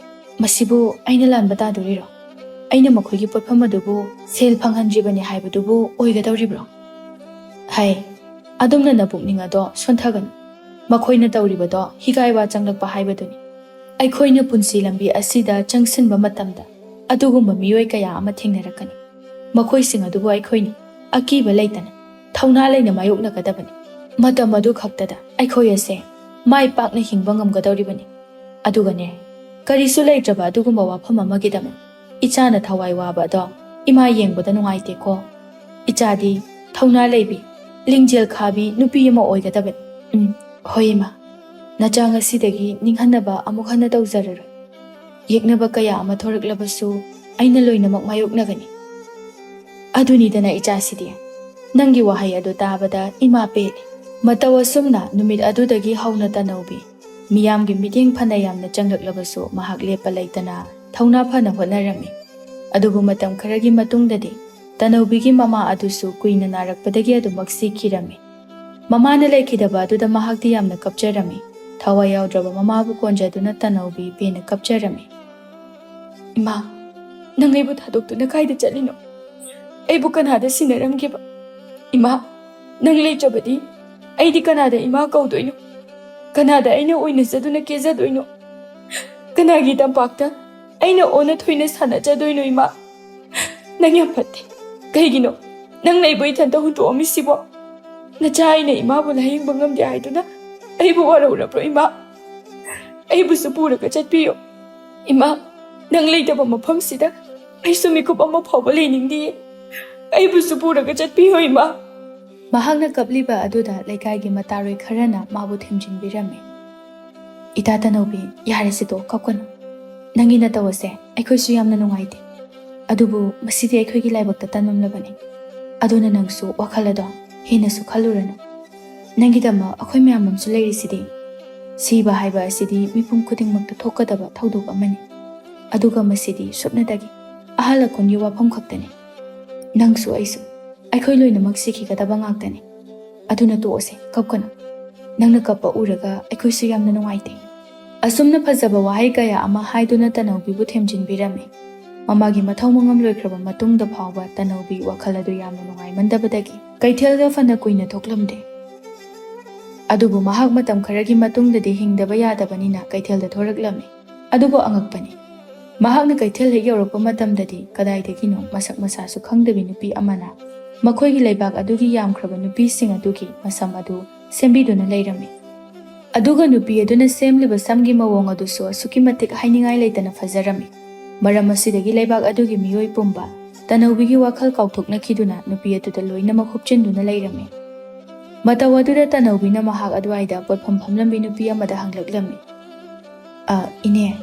ꯃꯁꯤꯕꯨ ꯑꯩꯅ ꯂꯥꯟꯕ ꯇꯥꯗꯣꯔꯤꯔꯣ? ꯑꯩꯅ ꯃꯈꯣꯏꯒꯤ ꯄꯣꯠꯐꯝ ꯑꯗꯨꯕꯨ ꯁꯦꯜ ꯐꯪꯍꯟꯗ꯭ꯔꯤꯕꯅꯤ ꯍꯥꯏꯕꯗꯨꯕꯨ ꯑꯣꯏꯒꯗꯧꯔꯤꯕ꯭ꯔꯣ? ꯍꯥꯏ, ꯑꯗꯨꯝꯅ ꯅꯄꯨꯛꯅꯤꯡ ꯑꯗꯣ ꯁꯣꯟꯊꯒꯅꯨ꯫ ꯃꯈꯣꯏꯅ ꯇꯧꯔꯤꯕꯗꯣ ꯍꯤꯒꯥꯏ ꯋꯥ ꯆꯪꯂꯛꯄ ꯍꯥꯏꯕꯗꯨꯅꯤ꯫ ꯑꯩꯈꯣꯏꯅ ꯄꯨꯟꯁꯤ ꯂꯝꯕꯤ ꯑꯁꯤꯗ ꯆꯪꯁꯤꯟꯕ ꯃꯇꯝꯗ ꯑꯗꯨꯒꯨꯝꯕ ꯃꯤꯑꯣꯏ ꯀꯌꯥ ꯑꯃ ꯊꯦꯡꯅꯔꯛꯀꯅꯤ꯫ ꯃꯈꯣꯏꯁꯤꯡ ꯑꯗꯨꯕꯨ ꯑꯩꯈꯣꯏꯅ ꯑꯀꯤꯕ ꯂꯩꯇꯅ ꯊꯧꯅꯥ ꯂꯩꯅ ꯃꯥꯌꯣꯛꯅꯒꯗꯕꯅꯤ꯫ ꯃꯇꯝ ꯑꯗꯨ ꯈꯛꯇꯗ ꯑꯩꯈꯣꯏ ꯑꯁꯦ ꯃꯥꯏ ꯄꯥꯛꯅ ꯍꯤꯡꯕ ꯉꯝꯒꯗꯧꯔꯤꯕꯅꯤ꯫ ꯑꯗꯨꯒꯅꯦ, ꯀꯔꯤꯁꯨ ꯂꯩꯇ꯭ꯔꯕ ꯑꯗꯨꯒꯨꯝꯕ ꯋꯥꯐꯝ ꯑꯃꯒꯤꯗꯃꯛ ꯏꯆꯥꯅ ꯊꯋꯥꯏ ꯋꯥꯕ ꯑꯗꯣ ꯏꯃꯥ ꯌꯦꯡꯕꯗ ꯅꯨꯡꯉꯥꯏꯇꯦꯀꯣ꯫ ꯏꯆꯥꯗꯤ ꯊꯧꯅꯥ ꯂꯩꯕꯤ, ꯂꯤꯡꯖꯦꯜ ꯈꯥꯕꯤ ꯅꯨꯄꯤ ꯑꯃ ꯑꯣꯏꯒꯗꯕꯅꯤ꯫ ꯎꯝ, ꯍꯣꯏ ꯏꯃꯥ, ꯅꯆꯥ ꯉꯁꯤꯗꯒꯤ ꯅꯤꯡꯍꯟꯅꯕ ꯑꯃꯨꯛ ꯍꯟꯅ ꯇꯧꯖꯔꯔꯣꯏ꯫ ꯌꯦꯛꯅꯕ ꯀꯌꯥ ꯑꯃ ꯊꯣꯔꯛꯂꯕꯁꯨ ꯑꯩꯅ ꯂꯣꯏꯅꯃꯛ ꯃꯥꯌꯣꯛꯅꯒꯅꯤ꯫ ꯑꯗꯨꯅꯤꯗꯅ ꯏꯆꯥꯁꯤꯗꯤ꯫ ꯅꯪꯒꯤ ꯋꯥꯍꯩ ꯑꯗꯨ ꯇꯥꯕꯗ ꯏꯃꯥ ꯄꯦꯜꯂꯦ꯫ ꯃꯇꯧ ꯑꯁꯨꯝꯅ ꯅꯨꯃꯤꯠ ꯑꯗꯨꯗꯒꯤ ꯍꯧꯅ ꯇꯅꯧꯕꯤ ꯃꯤꯌꯥꯝꯒꯤ ꯃꯤꯠꯌꯦꯡ ꯐꯅ ꯌꯥꯝꯅ ꯆꯪꯂꯛꯂꯕꯁꯨ ꯃꯍꯥꯛ ꯂꯦꯞꯄ ꯂꯩꯇꯅ ꯊꯧꯅꯥ ꯐꯅ ꯍꯣꯠꯅꯔꯝꯃꯤ꯫ ꯑꯗꯨꯕꯨ ꯃꯇꯝ ꯈꯔꯒꯤ ꯃꯇꯨꯡꯗꯗꯤ ꯇꯅꯧꯕꯤꯒꯤ ꯃꯃꯥ ꯑꯗꯨꯁꯨ ꯀꯨꯏꯅ ꯅꯥꯔꯛꯄꯗꯒꯤ ꯑꯗꯨꯃꯛ ꯁꯤꯈꯤꯔꯝꯃꯤ꯫ ꯃꯃꯥꯅ ꯂꯩꯈꯤꯗꯕ ꯑꯗꯨꯗ ꯃꯍꯥꯛꯇꯤ ꯌꯥꯝꯅ ꯀꯞꯆꯔꯝꯃꯤ꯫ ꯊꯋꯥꯏ ꯌꯥꯎꯗ꯭ꯔꯕ ꯃꯃꯥꯕꯨ ꯀꯣꯟꯖꯗꯨꯅ ꯇꯅꯧꯕꯤ ꯄꯦꯟꯅ ꯀꯞꯆꯔꯝꯃꯤ꯫ "ꯏꯃꯥ, ꯅꯪ ꯑꯩꯕꯨ ꯊꯥꯗꯣꯛꯇꯨꯅ ꯀꯥꯏꯗ ꯆꯠꯂꯤꯅꯣ? ꯑꯩꯕꯨ ꯀꯅꯥꯗ ꯁꯤꯟꯅꯔꯝꯒꯦꯕ? ꯏꯃꯥ, ꯅꯪ ꯂꯩꯇ꯭ꯔꯕꯗꯤ ꯑꯩꯗꯤ ꯀꯅꯥꯗ ꯏꯃꯥ ꯀꯧꯗꯣꯏꯅꯣ? ꯀꯅꯥꯗ ꯑꯩꯅ ꯑꯣꯏꯅꯖꯗꯨꯅ ꯀꯦꯖꯗꯣꯏꯅꯣ? ꯀꯅꯥꯒꯤ ꯇꯝꯄꯥꯛꯇ ꯑꯩꯅ ꯑꯣꯟꯅ ꯊꯣꯏꯅ ꯁꯥꯟꯅꯖꯗꯣꯏꯅꯣ ꯏꯃꯥ? ꯅꯪ ꯌꯥꯝ ꯐꯠꯇꯦ꯫ ꯀꯩꯒꯤꯅꯣ ꯅꯪꯅ ꯑꯩꯕꯨ ꯏꯊꯟꯇ ꯍꯨꯟꯗꯣꯛꯑꯝꯃꯤꯁꯤꯕꯣ? ꯅꯆꯥ ꯑꯩꯅ ꯏꯃꯥꯕꯨ ꯂꯥꯌꯦꯡꯕ ꯉꯝꯗꯦ ꯍꯥꯏꯗꯨꯅ ꯑꯩꯕꯨ ꯋꯥꯔꯧꯔꯕ꯭ꯔꯣ ꯏꯃꯥ? ꯑꯩꯕꯨꯁꯨ ꯄꯨꯔꯒ ꯆꯠꯄꯤꯌꯨ ꯏꯃꯥ꯫ ꯅꯪ ꯂꯩꯇꯕ ꯃꯐꯝꯁꯤꯗ ꯑꯩꯁꯨ ꯃꯤꯀꯨꯞ ꯑꯃ ꯐꯥꯎꯕ ꯂꯩꯅꯤꯡꯗꯤꯌꯦ꯫ ꯑꯩꯕꯨꯁꯨ ꯄꯨꯔꯒ ꯆꯠꯄꯤꯌꯨ ꯏꯃꯥ꯫" ꯃꯍꯥꯛꯅ ꯀꯞꯂꯤꯕ ꯑꯗꯨꯗ ꯂꯩꯀꯥꯏꯒꯤ ꯃꯇꯥꯔꯣꯏ ꯈꯔꯅ ꯃꯥꯕꯨ ꯊꯦꯝꯖꯤꯟꯕꯤꯔꯝꯃꯤ꯫ "ꯏꯇꯥ ꯇꯅꯧꯕꯤ, ꯌꯥꯔꯦꯁꯦ ꯇꯣꯛꯑꯣ, ꯀꯞꯀꯅꯨ꯫ ꯅꯪꯒꯤ ꯅꯇꯧ ꯑꯁꯦ ꯑꯩꯈꯣꯏꯁꯨ ꯌꯥꯝꯅ ꯅꯨꯡꯉꯥꯏꯇꯦ꯫ ꯑꯗꯨꯕꯨ ꯃꯁꯤꯗꯤ ꯑꯩꯈꯣꯏꯒꯤ ꯂꯥꯏꯕꯛꯇ ꯇꯝꯂꯝꯂꯕꯅꯤ꯫ ꯑꯗꯨꯅ ꯅꯪꯁꯨ ꯋꯥꯈꯜ ꯑꯗꯣ ꯍꯦꯟꯅꯁꯨ ꯈꯜꯂꯨꯔꯅꯨ꯫ ꯅꯪꯒꯤꯗꯃꯛ ꯑꯩꯈꯣꯏ ꯃꯌꯥꯝ ꯑꯃꯁꯨ ꯂꯩꯔꯤꯁꯤꯗꯤ꯫ ꯁꯤꯕ ꯍꯥꯏꯕ ꯑꯁꯤꯗꯤ ꯃꯤꯄꯨꯝ ꯈꯨꯗꯤꯡꯃꯛꯇ ꯊꯣꯛꯀꯗꯕ ꯊꯧꯗꯣꯛ ꯑꯃꯅꯤ꯫ ꯑꯗꯨꯒ ꯃꯁꯤꯗꯤ ꯁꯨꯞꯅꯇꯒꯤ ꯑꯍꯜ ꯂꯃꯟꯒꯤ ꯋꯥꯐꯝ ꯈꯛꯇꯅꯤ꯫ ꯅꯪꯁꯨ ꯑꯩꯁꯨ, ꯑꯩꯈꯣꯏ ꯂꯣꯏꯅꯃꯛ ꯁꯤꯈꯤꯒꯗꯕ ꯉꯥꯛꯇꯅꯤ꯫ ꯑꯗꯨꯅ ꯇꯣꯛꯑꯁꯦ, ꯀꯞꯀꯅꯨ꯫ ꯅꯪꯅ ꯀꯞꯄ ꯎꯔꯒ ꯑꯩꯈꯣꯏꯁꯨ ꯌꯥꯝꯅ ꯅꯨꯡꯉꯥꯏꯇꯦ꯫" ꯑꯁꯨꯝꯅ ꯐꯖꯕ ꯋꯥꯍꯩ ꯀꯌꯥ ꯑꯃ ꯍꯥꯏꯗꯨꯅ ꯇꯅꯧꯕꯤꯕꯨ ꯊꯦꯝꯖꯤꯟꯕꯤꯔꯝꯃꯤ꯫ ꯃꯃꯥꯒꯤ ꯃꯊꯧ ꯃꯉꯝ ꯂꯣꯏꯈ꯭ꯔꯕ ꯃꯇꯨꯡꯗ ꯐꯥꯎꯕ ꯇꯅꯧꯕꯤ ꯋꯥꯈꯜ ꯑꯗꯨ ꯌꯥꯝꯅ ꯅꯨꯡꯉꯥꯏꯃꯟꯗꯕꯗꯒꯤ ꯀꯩꯊꯦꯜꯗ ꯐꯅ ꯀꯨꯏꯅ ꯊꯣꯛꯂꯝꯗꯦ꯫ ꯑꯗꯨꯕꯨ ꯃꯍꯥꯛ ꯃꯇꯝ ꯈꯔꯒꯤ ꯃꯇꯨꯡꯗꯗꯤ ꯍꯤꯡꯗꯕ ꯌꯥꯗꯕꯅꯤꯅ ꯀꯩꯊꯦꯜꯗ ꯊꯣꯔꯛꯂꯝꯃꯤ꯫ ꯑꯗꯨꯕꯨ ꯑꯉꯛꯄꯅꯤ, ꯃꯍꯥꯛꯅ ꯀꯩꯊꯦꯜ ꯍꯦꯛ ꯌꯧꯔꯛꯄ ꯃꯇꯝꯗꯗꯤ ꯀꯗꯥꯏꯗꯒꯤꯅꯣ ꯃꯁꯛ ꯃꯁꯥꯁꯨ ꯈꯪꯗꯕꯤ ꯅꯨꯄꯤ ꯑꯃꯅ ꯃꯈꯣꯏꯒꯤ ꯂꯩꯕꯥꯛ ꯑꯗꯨꯒꯤ ꯌꯥꯝꯈ꯭ꯔꯕ ꯅꯨꯄꯤꯁꯤꯡ ꯑꯗꯨꯒꯤ ꯃꯁꯝ ꯑꯗꯨ ꯁꯦꯝꯕꯤꯗꯨꯅ ꯂꯩꯔꯝꯃꯤ꯫ ꯑꯗꯨꯒ ꯅꯨꯄꯤ ꯑꯗꯨꯅ ꯁꯦꯝꯂꯤꯕ ꯁꯝꯒꯤ ꯃꯑꯣꯡ ꯑꯗꯨꯁꯨ ꯑꯁꯨꯛꯀꯤ ꯃꯇꯤꯛ ꯍꯥꯏꯅꯤꯡꯉꯥꯏ ꯂꯩꯇꯅ ꯐꯖꯔꯝꯃꯤ꯫ ꯃꯔꯝ ꯑꯁꯤꯗꯒꯤ ꯂꯩꯕꯥꯛ ꯑꯗꯨꯒꯤ ꯃꯤꯑꯣꯏ ꯄꯨꯝꯕ ꯇꯅꯧꯕꯤꯒꯤ ꯋꯥꯈꯜ ꯀꯥꯎꯊꯣꯛꯅꯈꯤꯗꯨꯅ ꯅꯨꯄꯤ ꯑꯗꯨꯗ ꯂꯣꯏꯅꯃꯛ ꯍꯨꯞꯆꯤꯟꯗꯨꯅ ꯂꯩꯔꯝꯃꯤ꯫ ꯃꯇꯧ ꯑꯗꯨꯗ ꯇꯅꯧꯕꯤꯅ ꯃꯍꯥꯛ ꯑꯗꯨꯋꯥꯏꯗ ꯄꯣꯠꯐꯝ ꯐꯝꯂꯝꯕꯤ ꯅꯨꯄꯤ ꯑꯃꯗ ꯍꯪꯂꯛꯂꯝꯃꯤ꯫ "ꯑ, ꯏꯅꯦ,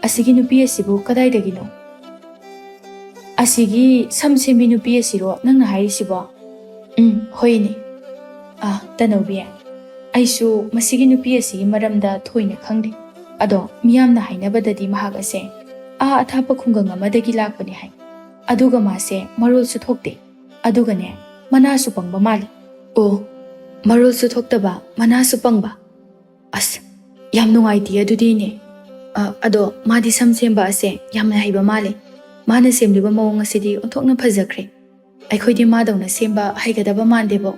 ꯑꯁꯤꯒꯤ ꯅꯨꯄꯤ ꯑꯁꯤꯕꯨ ꯀꯗꯥꯏꯗꯒꯤꯅꯣ?" "ꯑꯁꯤꯒꯤ ꯁꯝ ꯁꯦꯝꯕꯤ ꯅꯨꯄꯤ ꯑꯁꯤꯔꯣ ꯅꯪꯅ ꯍꯥꯏꯔꯤꯁꯤꯕꯣ?" "ꯎꯝ, ꯍꯣꯏ ꯏꯅꯦ꯫" "ꯑ, ꯇꯅꯧꯕꯤ, ꯑꯩꯁꯨ ꯃꯁꯤꯒꯤ ꯅꯨꯄꯤ ꯑꯁꯤꯒꯤ ꯃꯔꯝꯗ ꯊꯣꯏꯅ ꯈꯪꯗꯦ꯫ ꯑꯗꯣ ꯃꯤꯌꯥꯝꯅ ꯍꯥꯏꯅꯕꯗꯗꯤ ꯃꯍꯥꯛ ꯑꯁꯦ ꯑꯥ ꯑꯊꯥꯞꯄ ꯈꯨꯡꯒꯪ ꯑꯃꯗꯒꯤ ꯂꯥꯛꯄꯅꯤ ꯍꯥꯏ꯫ ꯑꯗꯨꯒ ꯃꯥꯁꯦ ꯃꯔꯣꯜꯁꯨ ꯊꯣꯛꯇꯦ꯫ ꯑꯗꯨꯒꯅꯦ, ꯃꯅꯥꯁꯨ ꯄꯪꯕ ꯃꯥꯜꯂꯤ꯫" "ꯑꯣ, ꯃꯔꯣꯜꯁꯨ ꯊꯣꯛꯇꯕ, ꯃꯅꯥꯁꯨ ꯄꯪꯕ꯫ ꯑꯁ, ꯌꯥꯝ ꯅꯨꯡꯉꯥꯏꯇꯦ ꯑꯗꯨꯗꯤ ꯏꯅꯦ꯫ ꯑ, ꯑꯗꯣ ꯃꯥꯗꯤ ꯁꯝ ꯁꯦꯝꯕ ꯑꯁꯦ ꯌꯥꯝꯅ ꯍꯩꯕ ꯃꯥꯜꯂꯦ꯫ ꯃꯥꯅ ꯁꯦꯝꯂꯤꯕ ꯃꯑꯣꯡ ꯑꯁꯤꯗꯤ ꯑꯣꯟꯊꯣꯛꯅ ꯐꯖꯈ꯭ꯔꯦ꯫ ꯑꯩꯈꯣꯏꯗꯤ ꯃꯥꯗꯧꯅ ꯁꯦꯝꯕ ꯍꯩꯒꯗꯕ ꯃꯥꯟꯗꯦꯕꯣ꯫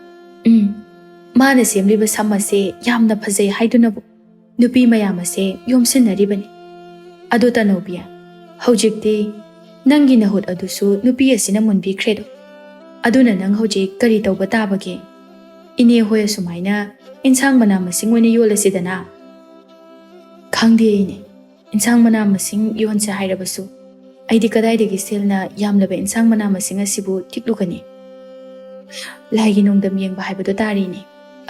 ꯎꯝ, ꯃꯥꯅ ꯁꯦꯝꯂꯤꯕ ꯁꯝ ꯑꯁꯦ ꯌꯥꯝꯅ ꯐꯖꯩ ꯍꯥꯏꯗꯨꯅꯕꯨ ꯅꯨꯄꯤ ꯃꯌꯥꯝ ꯑꯁꯦ ꯌꯣꯝꯁꯤꯟꯅꯔꯤꯕꯅꯤ꯫ ꯑꯗꯣ ꯇꯅꯧꯕꯤ, ꯍꯧꯖꯤꯛꯇꯤ ꯅꯪꯒꯤ ꯅꯍꯨꯠ ꯑꯗꯨꯁꯨ ꯅꯨꯄꯤ ꯑꯁꯤꯅ ꯃꯨꯟꯕꯤꯈ꯭ꯔꯦꯗꯣ꯫ ꯑꯗꯨꯅ ꯅꯪ ꯍꯧꯖꯤꯛ ꯀꯔꯤ ꯇꯧꯕ ꯇꯥꯕꯒꯦ? ꯏꯅꯦ ꯍꯣꯏ ꯑꯁꯨꯃꯥꯏꯅ ꯏꯟꯁꯥꯡ ꯃꯅꯥ ꯃꯁꯤꯡ ꯑꯣꯏꯅ ꯌꯣꯜꯂꯁꯤꯗꯅ?" "ꯈꯪꯗꯦ ꯏꯅꯦ, ꯏꯟꯁꯥꯡ ꯃꯅꯥ ꯃꯁꯤꯡ ꯌꯣꯟꯁꯦ ꯍꯥꯏꯔꯕꯁꯨ ꯑꯩꯗꯤ ꯀꯗꯥꯏꯗꯒꯤ ꯁꯦꯜꯅ ꯌꯥꯝꯂꯕ ꯏꯟꯁꯥꯡ ꯃꯅꯥ ꯃꯁꯤꯡ ꯑꯁꯤꯕꯨ ꯇꯤꯛꯂꯨꯒꯅꯤ? ꯂꯥꯏꯒꯤ ꯅꯣꯡꯗꯝ ꯌꯦꯡꯕ ꯍꯥꯏꯕꯗꯨ ꯇꯥꯔꯦꯅꯦ꯫"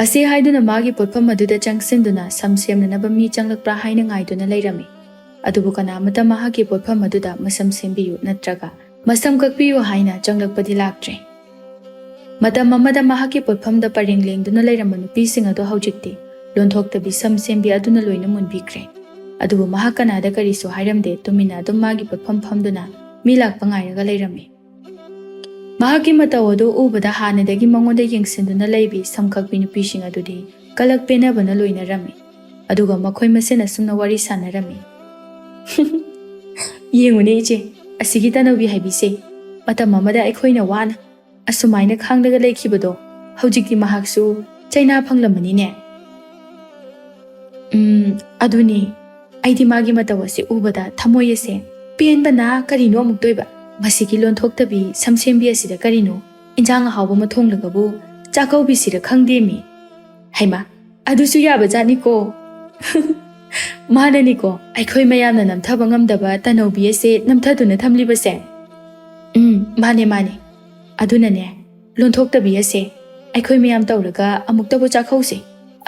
ꯑꯁꯤ ꯍꯥꯏꯗꯨꯅ ꯃꯥꯒꯤ ꯄꯣꯠꯐꯝ ꯑꯗꯨꯗ ꯆꯪꯁꯤꯟꯗꯨꯅ ꯁꯝ ꯁꯦꯝꯅꯅꯕ ꯃꯤ ꯆꯪꯂꯛꯄ꯭ꯔꯥ ꯍꯥꯏꯅ ꯉꯥꯏꯗꯨꯅ ꯂꯩꯔꯝꯃꯤ꯫ ꯑꯗꯨꯕꯨ ꯀꯅꯥꯃꯠꯇ ꯃꯍꯥꯛꯀꯤ ꯄꯣꯠꯐꯝ ꯑꯗꯨꯗ ꯃꯁꯝ ꯁꯦꯝꯕꯤꯌꯨ ꯅꯠꯇ꯭ꯔꯒ ꯃꯁꯝ ꯀꯛꯄꯤꯌꯨ ꯍꯥꯏꯅ ꯆꯪꯂꯛꯄꯗꯤ ꯂꯥꯛꯇ꯭ꯔꯦ꯫ ꯃꯇꯝ ꯑꯃꯗ ꯃꯍꯥꯛꯀꯤ ꯄꯣꯠꯐꯝꯗ ꯄꯔꯦꯡ ꯂꯦꯡꯗꯨꯅ ꯂꯩꯔꯝꯕ ꯅꯨꯄꯤꯁꯤꯡ ꯑꯗꯣ ꯍꯧꯖꯤꯛꯇꯤ ꯂꯣꯟꯊꯣꯛꯇꯕꯤ ꯁꯝ ꯁꯦꯝꯕꯤ ꯑꯗꯨꯅ ꯂꯣꯏꯅ ꯃꯨꯟꯕꯤꯈ꯭ꯔꯦ꯫ ꯑꯗꯨꯕꯨ ꯃꯍꯥꯛ ꯀꯅꯥꯗ ꯀꯔꯤꯁꯨ ꯍꯥꯏꯔꯝꯗꯦ, ꯇꯨꯃꯤꯟꯅ ꯑꯗꯨꯝ ꯃꯥꯒꯤ ꯄꯣꯠꯐꯝ ꯐꯝꯗꯨꯅ ꯃꯤ ꯂꯥꯛꯄ ꯉꯥꯏꯔꯒ ꯂꯩꯔꯝꯃꯤ꯫ ꯃꯍꯥꯛꯀꯤ ꯃꯇꯧ ꯑꯗꯨ ꯎꯕꯗ ꯍꯥꯟꯅꯗꯒꯤ ꯃꯉꯣꯟꯗ ꯌꯦꯡꯁꯤꯟꯗꯨꯅ ꯂꯩꯕꯤ ꯁꯝꯀꯛꯄꯤ ꯅꯨꯄꯤꯁꯤꯡ ꯑꯗꯨꯗꯤ ꯀꯂꯛ ꯄꯦꯟꯅꯕꯅ ꯂꯣꯏꯅꯔꯝꯃꯤ꯫ ꯑꯗꯨꯒ ꯃꯈꯣꯏ ꯃꯁꯦꯟ ꯑꯁꯨꯝꯅ ꯋꯥꯔꯤ ꯁꯥꯟꯅꯔꯝꯃꯤ꯫ "ꯌꯦꯡꯉꯨꯅꯦ ꯏꯆꯦ, ꯑꯁꯤꯒꯤ ꯇꯅꯧꯕꯤ ꯍꯥꯏꯕꯤꯁꯦ꯫ ꯃꯇꯝ ꯑꯃꯗ ꯑꯩꯈꯣꯏꯅ ꯋꯥꯅ ꯑꯁꯨꯃꯥꯏꯅ ꯈꯥꯡꯂꯒ ꯂꯩꯈꯤꯕꯗꯣ, ꯍꯧꯖꯤꯛꯇꯤ ꯃꯍꯥꯛꯁꯨ ꯆꯩꯅꯥ ꯐꯪꯂꯝꯃꯅꯤꯅꯦ꯫" "ꯎꯝ, ꯑꯗꯨꯅꯤ꯫ ꯑꯩꯗꯤ ꯃꯥꯒꯤ ꯃꯇꯧ ꯑꯁꯤ ꯎꯕꯗ ꯊꯃꯣꯏ ꯑꯁꯦ ꯄꯦꯟꯕꯅ ꯀꯔꯤꯅꯣ ꯑꯃꯨꯛꯇꯣꯏꯕ꯫ ꯃꯁꯤꯒꯤ ꯂꯣꯟꯊꯣꯛꯇꯕꯤ ꯁꯝꯁꯦꯝꯕꯤ ꯑꯁꯤꯗ ꯀꯔꯤꯅꯣ ꯏꯟꯖꯥꯡ ꯑꯍꯥꯎꯕ ꯑꯃ ꯊꯣꯡꯂꯒꯕꯨ ꯆꯥꯛꯀꯧꯕꯤꯁꯤꯔ ꯈꯪꯗꯦꯃꯤ꯫ ꯍꯩꯃꯥ, ꯑꯗꯨꯁꯨ ꯌꯥꯕ ꯖꯥꯠꯅꯤꯀꯣ꯫" "ꯃꯥꯅꯅꯤꯀꯣ, ꯑꯩꯈꯣꯏ ꯃꯌꯥꯝꯅ ꯅꯝꯊꯕ ꯉꯝꯗꯕ ꯇꯅꯧꯕꯤ ꯑꯁꯦ ꯅꯝꯊꯗꯨꯅ ꯊꯝꯂꯤꯕꯁꯦ꯫" "ꯎꯝ, ꯃꯥꯅꯦ, ꯃꯥꯅꯦ꯫ ꯑꯗꯨꯅꯅꯦ, ꯂꯣꯟꯊꯣꯛꯇꯕꯤ ꯑꯁꯦ ꯑꯩꯈꯣꯏ ꯃꯌꯥꯝ ꯇꯧꯔꯒ ꯑꯃꯨꯛꯇꯕꯨ ꯆꯥꯛꯍꯧꯁꯦ꯫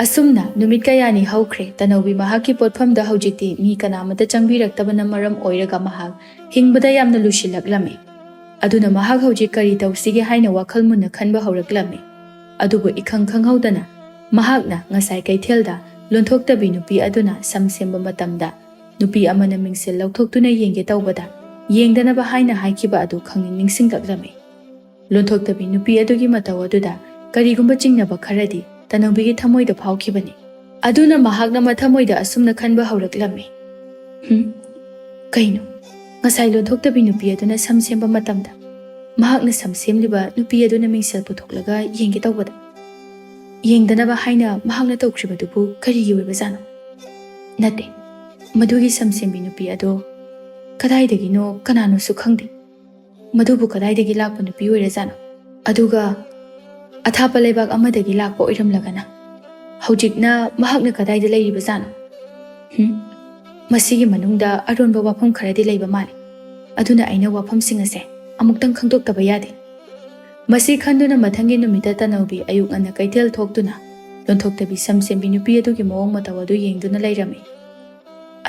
ꯑꯁꯨꯝꯅ ꯅꯨꯃꯤꯠ ꯀꯌꯥꯅꯤ ꯍꯧꯈ꯭ꯔꯦ꯫ ꯇꯅꯧꯕꯤ ꯃꯍꯥꯛꯀꯤ ꯄꯣꯠꯐꯝꯗ ꯍꯧꯖꯤꯛꯇꯤ ꯃꯤ ꯀꯅꯥꯃꯠꯇ ꯆꯪꯕꯤꯔꯛꯇꯕꯅ ꯃꯔꯝ ꯑꯣꯏꯔꯒ ꯃꯍꯥꯛ ꯍꯤꯡꯕꯗ ꯌꯥꯝꯅ ꯂꯨꯁꯤꯜꯂꯛꯂꯝꯃꯤ꯫ ꯑꯗꯨꯅ ꯃꯍꯥꯛ ꯍꯧꯖꯤꯛ ꯀꯔꯤ ꯇꯧꯁꯤꯒꯦ ꯍꯥꯏꯅ ꯋꯥꯈꯜ ꯃꯨꯟꯅ ꯈꯟꯕ ꯍꯧꯔꯛꯂꯝꯃꯤ꯫ ꯑꯗꯨꯕꯨ ꯏꯈꯪ ꯈꯪꯍꯧꯗꯅ ꯃꯍꯥꯛꯅ ꯉꯁꯥꯏ ꯀꯩꯊꯦꯜꯗ ꯂꯣꯟꯊꯣꯛꯇꯕꯤ ꯅꯨꯄꯤ ꯑꯗꯨꯅ ꯁꯝ ꯁꯦꯝꯕ ꯃꯇꯝꯗ ꯅꯨꯄꯤ ꯑꯃꯅ ꯃꯤꯡꯁꯦꯜ ꯂꯧꯊꯣꯛꯇꯨꯅ ꯌꯦꯡꯒꯦ ꯇꯧꯕꯗ ꯌꯦꯡꯗꯅꯕ ꯍꯥꯏꯅ ꯍꯥꯏꯈꯤꯕ ꯑꯗꯨ ꯈꯪꯅꯤꯡ ꯅꯤꯡꯁꯤꯡꯂꯛꯂꯝꯃꯤ꯫ ꯂꯣꯟꯊꯣꯛꯇꯕꯤ ꯅꯨꯄꯤ ꯑꯗꯨꯒꯤ ꯃꯇꯧ ꯑꯗꯨꯗ ꯀꯔꯤꯒꯨꯝꯕ ꯆꯤꯡꯅꯕ ꯈꯔꯗꯤ ꯇꯅꯧꯕꯤꯒꯤ ꯊꯃꯣꯏꯗ ꯐꯥꯎꯈꯤꯕꯅꯤ꯫ ꯑꯗꯨꯅ ꯃꯍꯥꯛꯅ ꯃꯊꯃꯣꯏꯗ ꯑꯁꯨꯝꯅ ꯈꯟꯕ ꯍꯧꯔꯛꯂꯝꯃꯤ, "ꯍꯨꯝ, ꯀꯩꯅꯣ? ꯉꯁꯥꯏ ꯂꯣꯟꯊꯣꯛꯇꯕꯤ ꯅꯨꯄꯤ ꯑꯗꯨꯅ ꯁꯝ ꯁꯦꯝꯕ ꯃꯇꯝꯗ ꯃꯍꯥꯛꯅ ꯁꯝ ꯁꯦꯝꯂꯤꯕ ꯅꯨꯄꯤ ꯑꯗꯨꯅ ꯃꯤꯡꯁꯦꯜ ꯄꯨꯊꯣꯛꯂꯒ ꯌꯦꯡꯒꯦ ꯇꯧꯕꯗ, ꯌꯦꯡꯗꯅꯕ ꯍꯥꯏꯅ ꯃꯍꯥꯛꯅ ꯇꯧꯈ꯭ꯔꯤꯕꯗꯨꯕꯨ ꯀꯔꯤꯒꯤ ꯑꯣꯏꯕꯖꯥꯠꯅꯣ? ꯅꯠꯇꯦ, ꯃꯗꯨꯒꯤ ꯁꯝ ꯁꯦꯝꯕꯤ ꯅꯨꯄꯤ ꯑꯗꯣ ꯀꯗꯥꯏꯗꯒꯤꯅꯣ, ꯀꯅꯥꯅꯣꯁꯨ ꯈꯪꯗꯦ꯫ ꯃꯗꯨꯕꯨ ꯀꯗꯥꯏꯗꯒꯤ ꯂꯥꯛꯄ ꯅꯨꯄꯤ ꯑꯣꯏꯔꯖꯥꯠꯅꯣ? ꯑꯗꯨꯒ ꯑꯊꯥꯞꯄ ꯂꯩꯕꯥꯛ ꯑꯃꯗꯒꯤ ꯂꯥꯛꯄ ꯑꯣꯏꯔꯝꯂꯒꯅ ꯍꯧꯖꯤꯛꯅ ꯃꯍꯥꯛꯅ ꯀꯗꯥꯏꯗ ꯂꯩꯔꯤꯕꯖꯥꯠꯅꯣ? ꯍꯨꯝ, ꯃꯁꯤꯒꯤ ꯃꯅꯨꯡꯗ ꯑꯔꯣꯟꯕ ꯋꯥꯐꯝ ꯈꯔꯗꯤ ꯂꯩꯕ ꯃꯥꯜꯂꯤ꯫ ꯑꯗꯨꯅ ꯑꯩꯅ ꯋꯥꯐꯝꯁꯤꯡ ꯑꯁꯦ ꯑꯃꯨꯛꯇꯪ ꯈꯪꯗꯣꯛꯇꯕ ꯌꯥꯗꯦ꯫" ꯃꯁꯤ ꯈꯟꯗꯨꯅ ꯃꯊꯪꯒꯤ ꯅꯨꯃꯤꯠꯇ ꯇꯅꯧꯕꯤ ꯑꯌꯨꯛ ꯉꯟꯅ ꯀꯩꯊꯦꯜ ꯊꯣꯛꯇꯨꯅ ꯂꯣꯟꯊꯣꯛꯇꯕꯤ ꯁꯝ ꯁꯦꯝꯕꯤ ꯅꯨꯄꯤ ꯑꯗꯨꯒꯤ ꯃꯑꯣꯡ ꯃꯇꯧ ꯑꯗꯨ ꯌꯦꯡꯗꯨꯅ ꯂꯩꯔꯝꯃꯤ꯫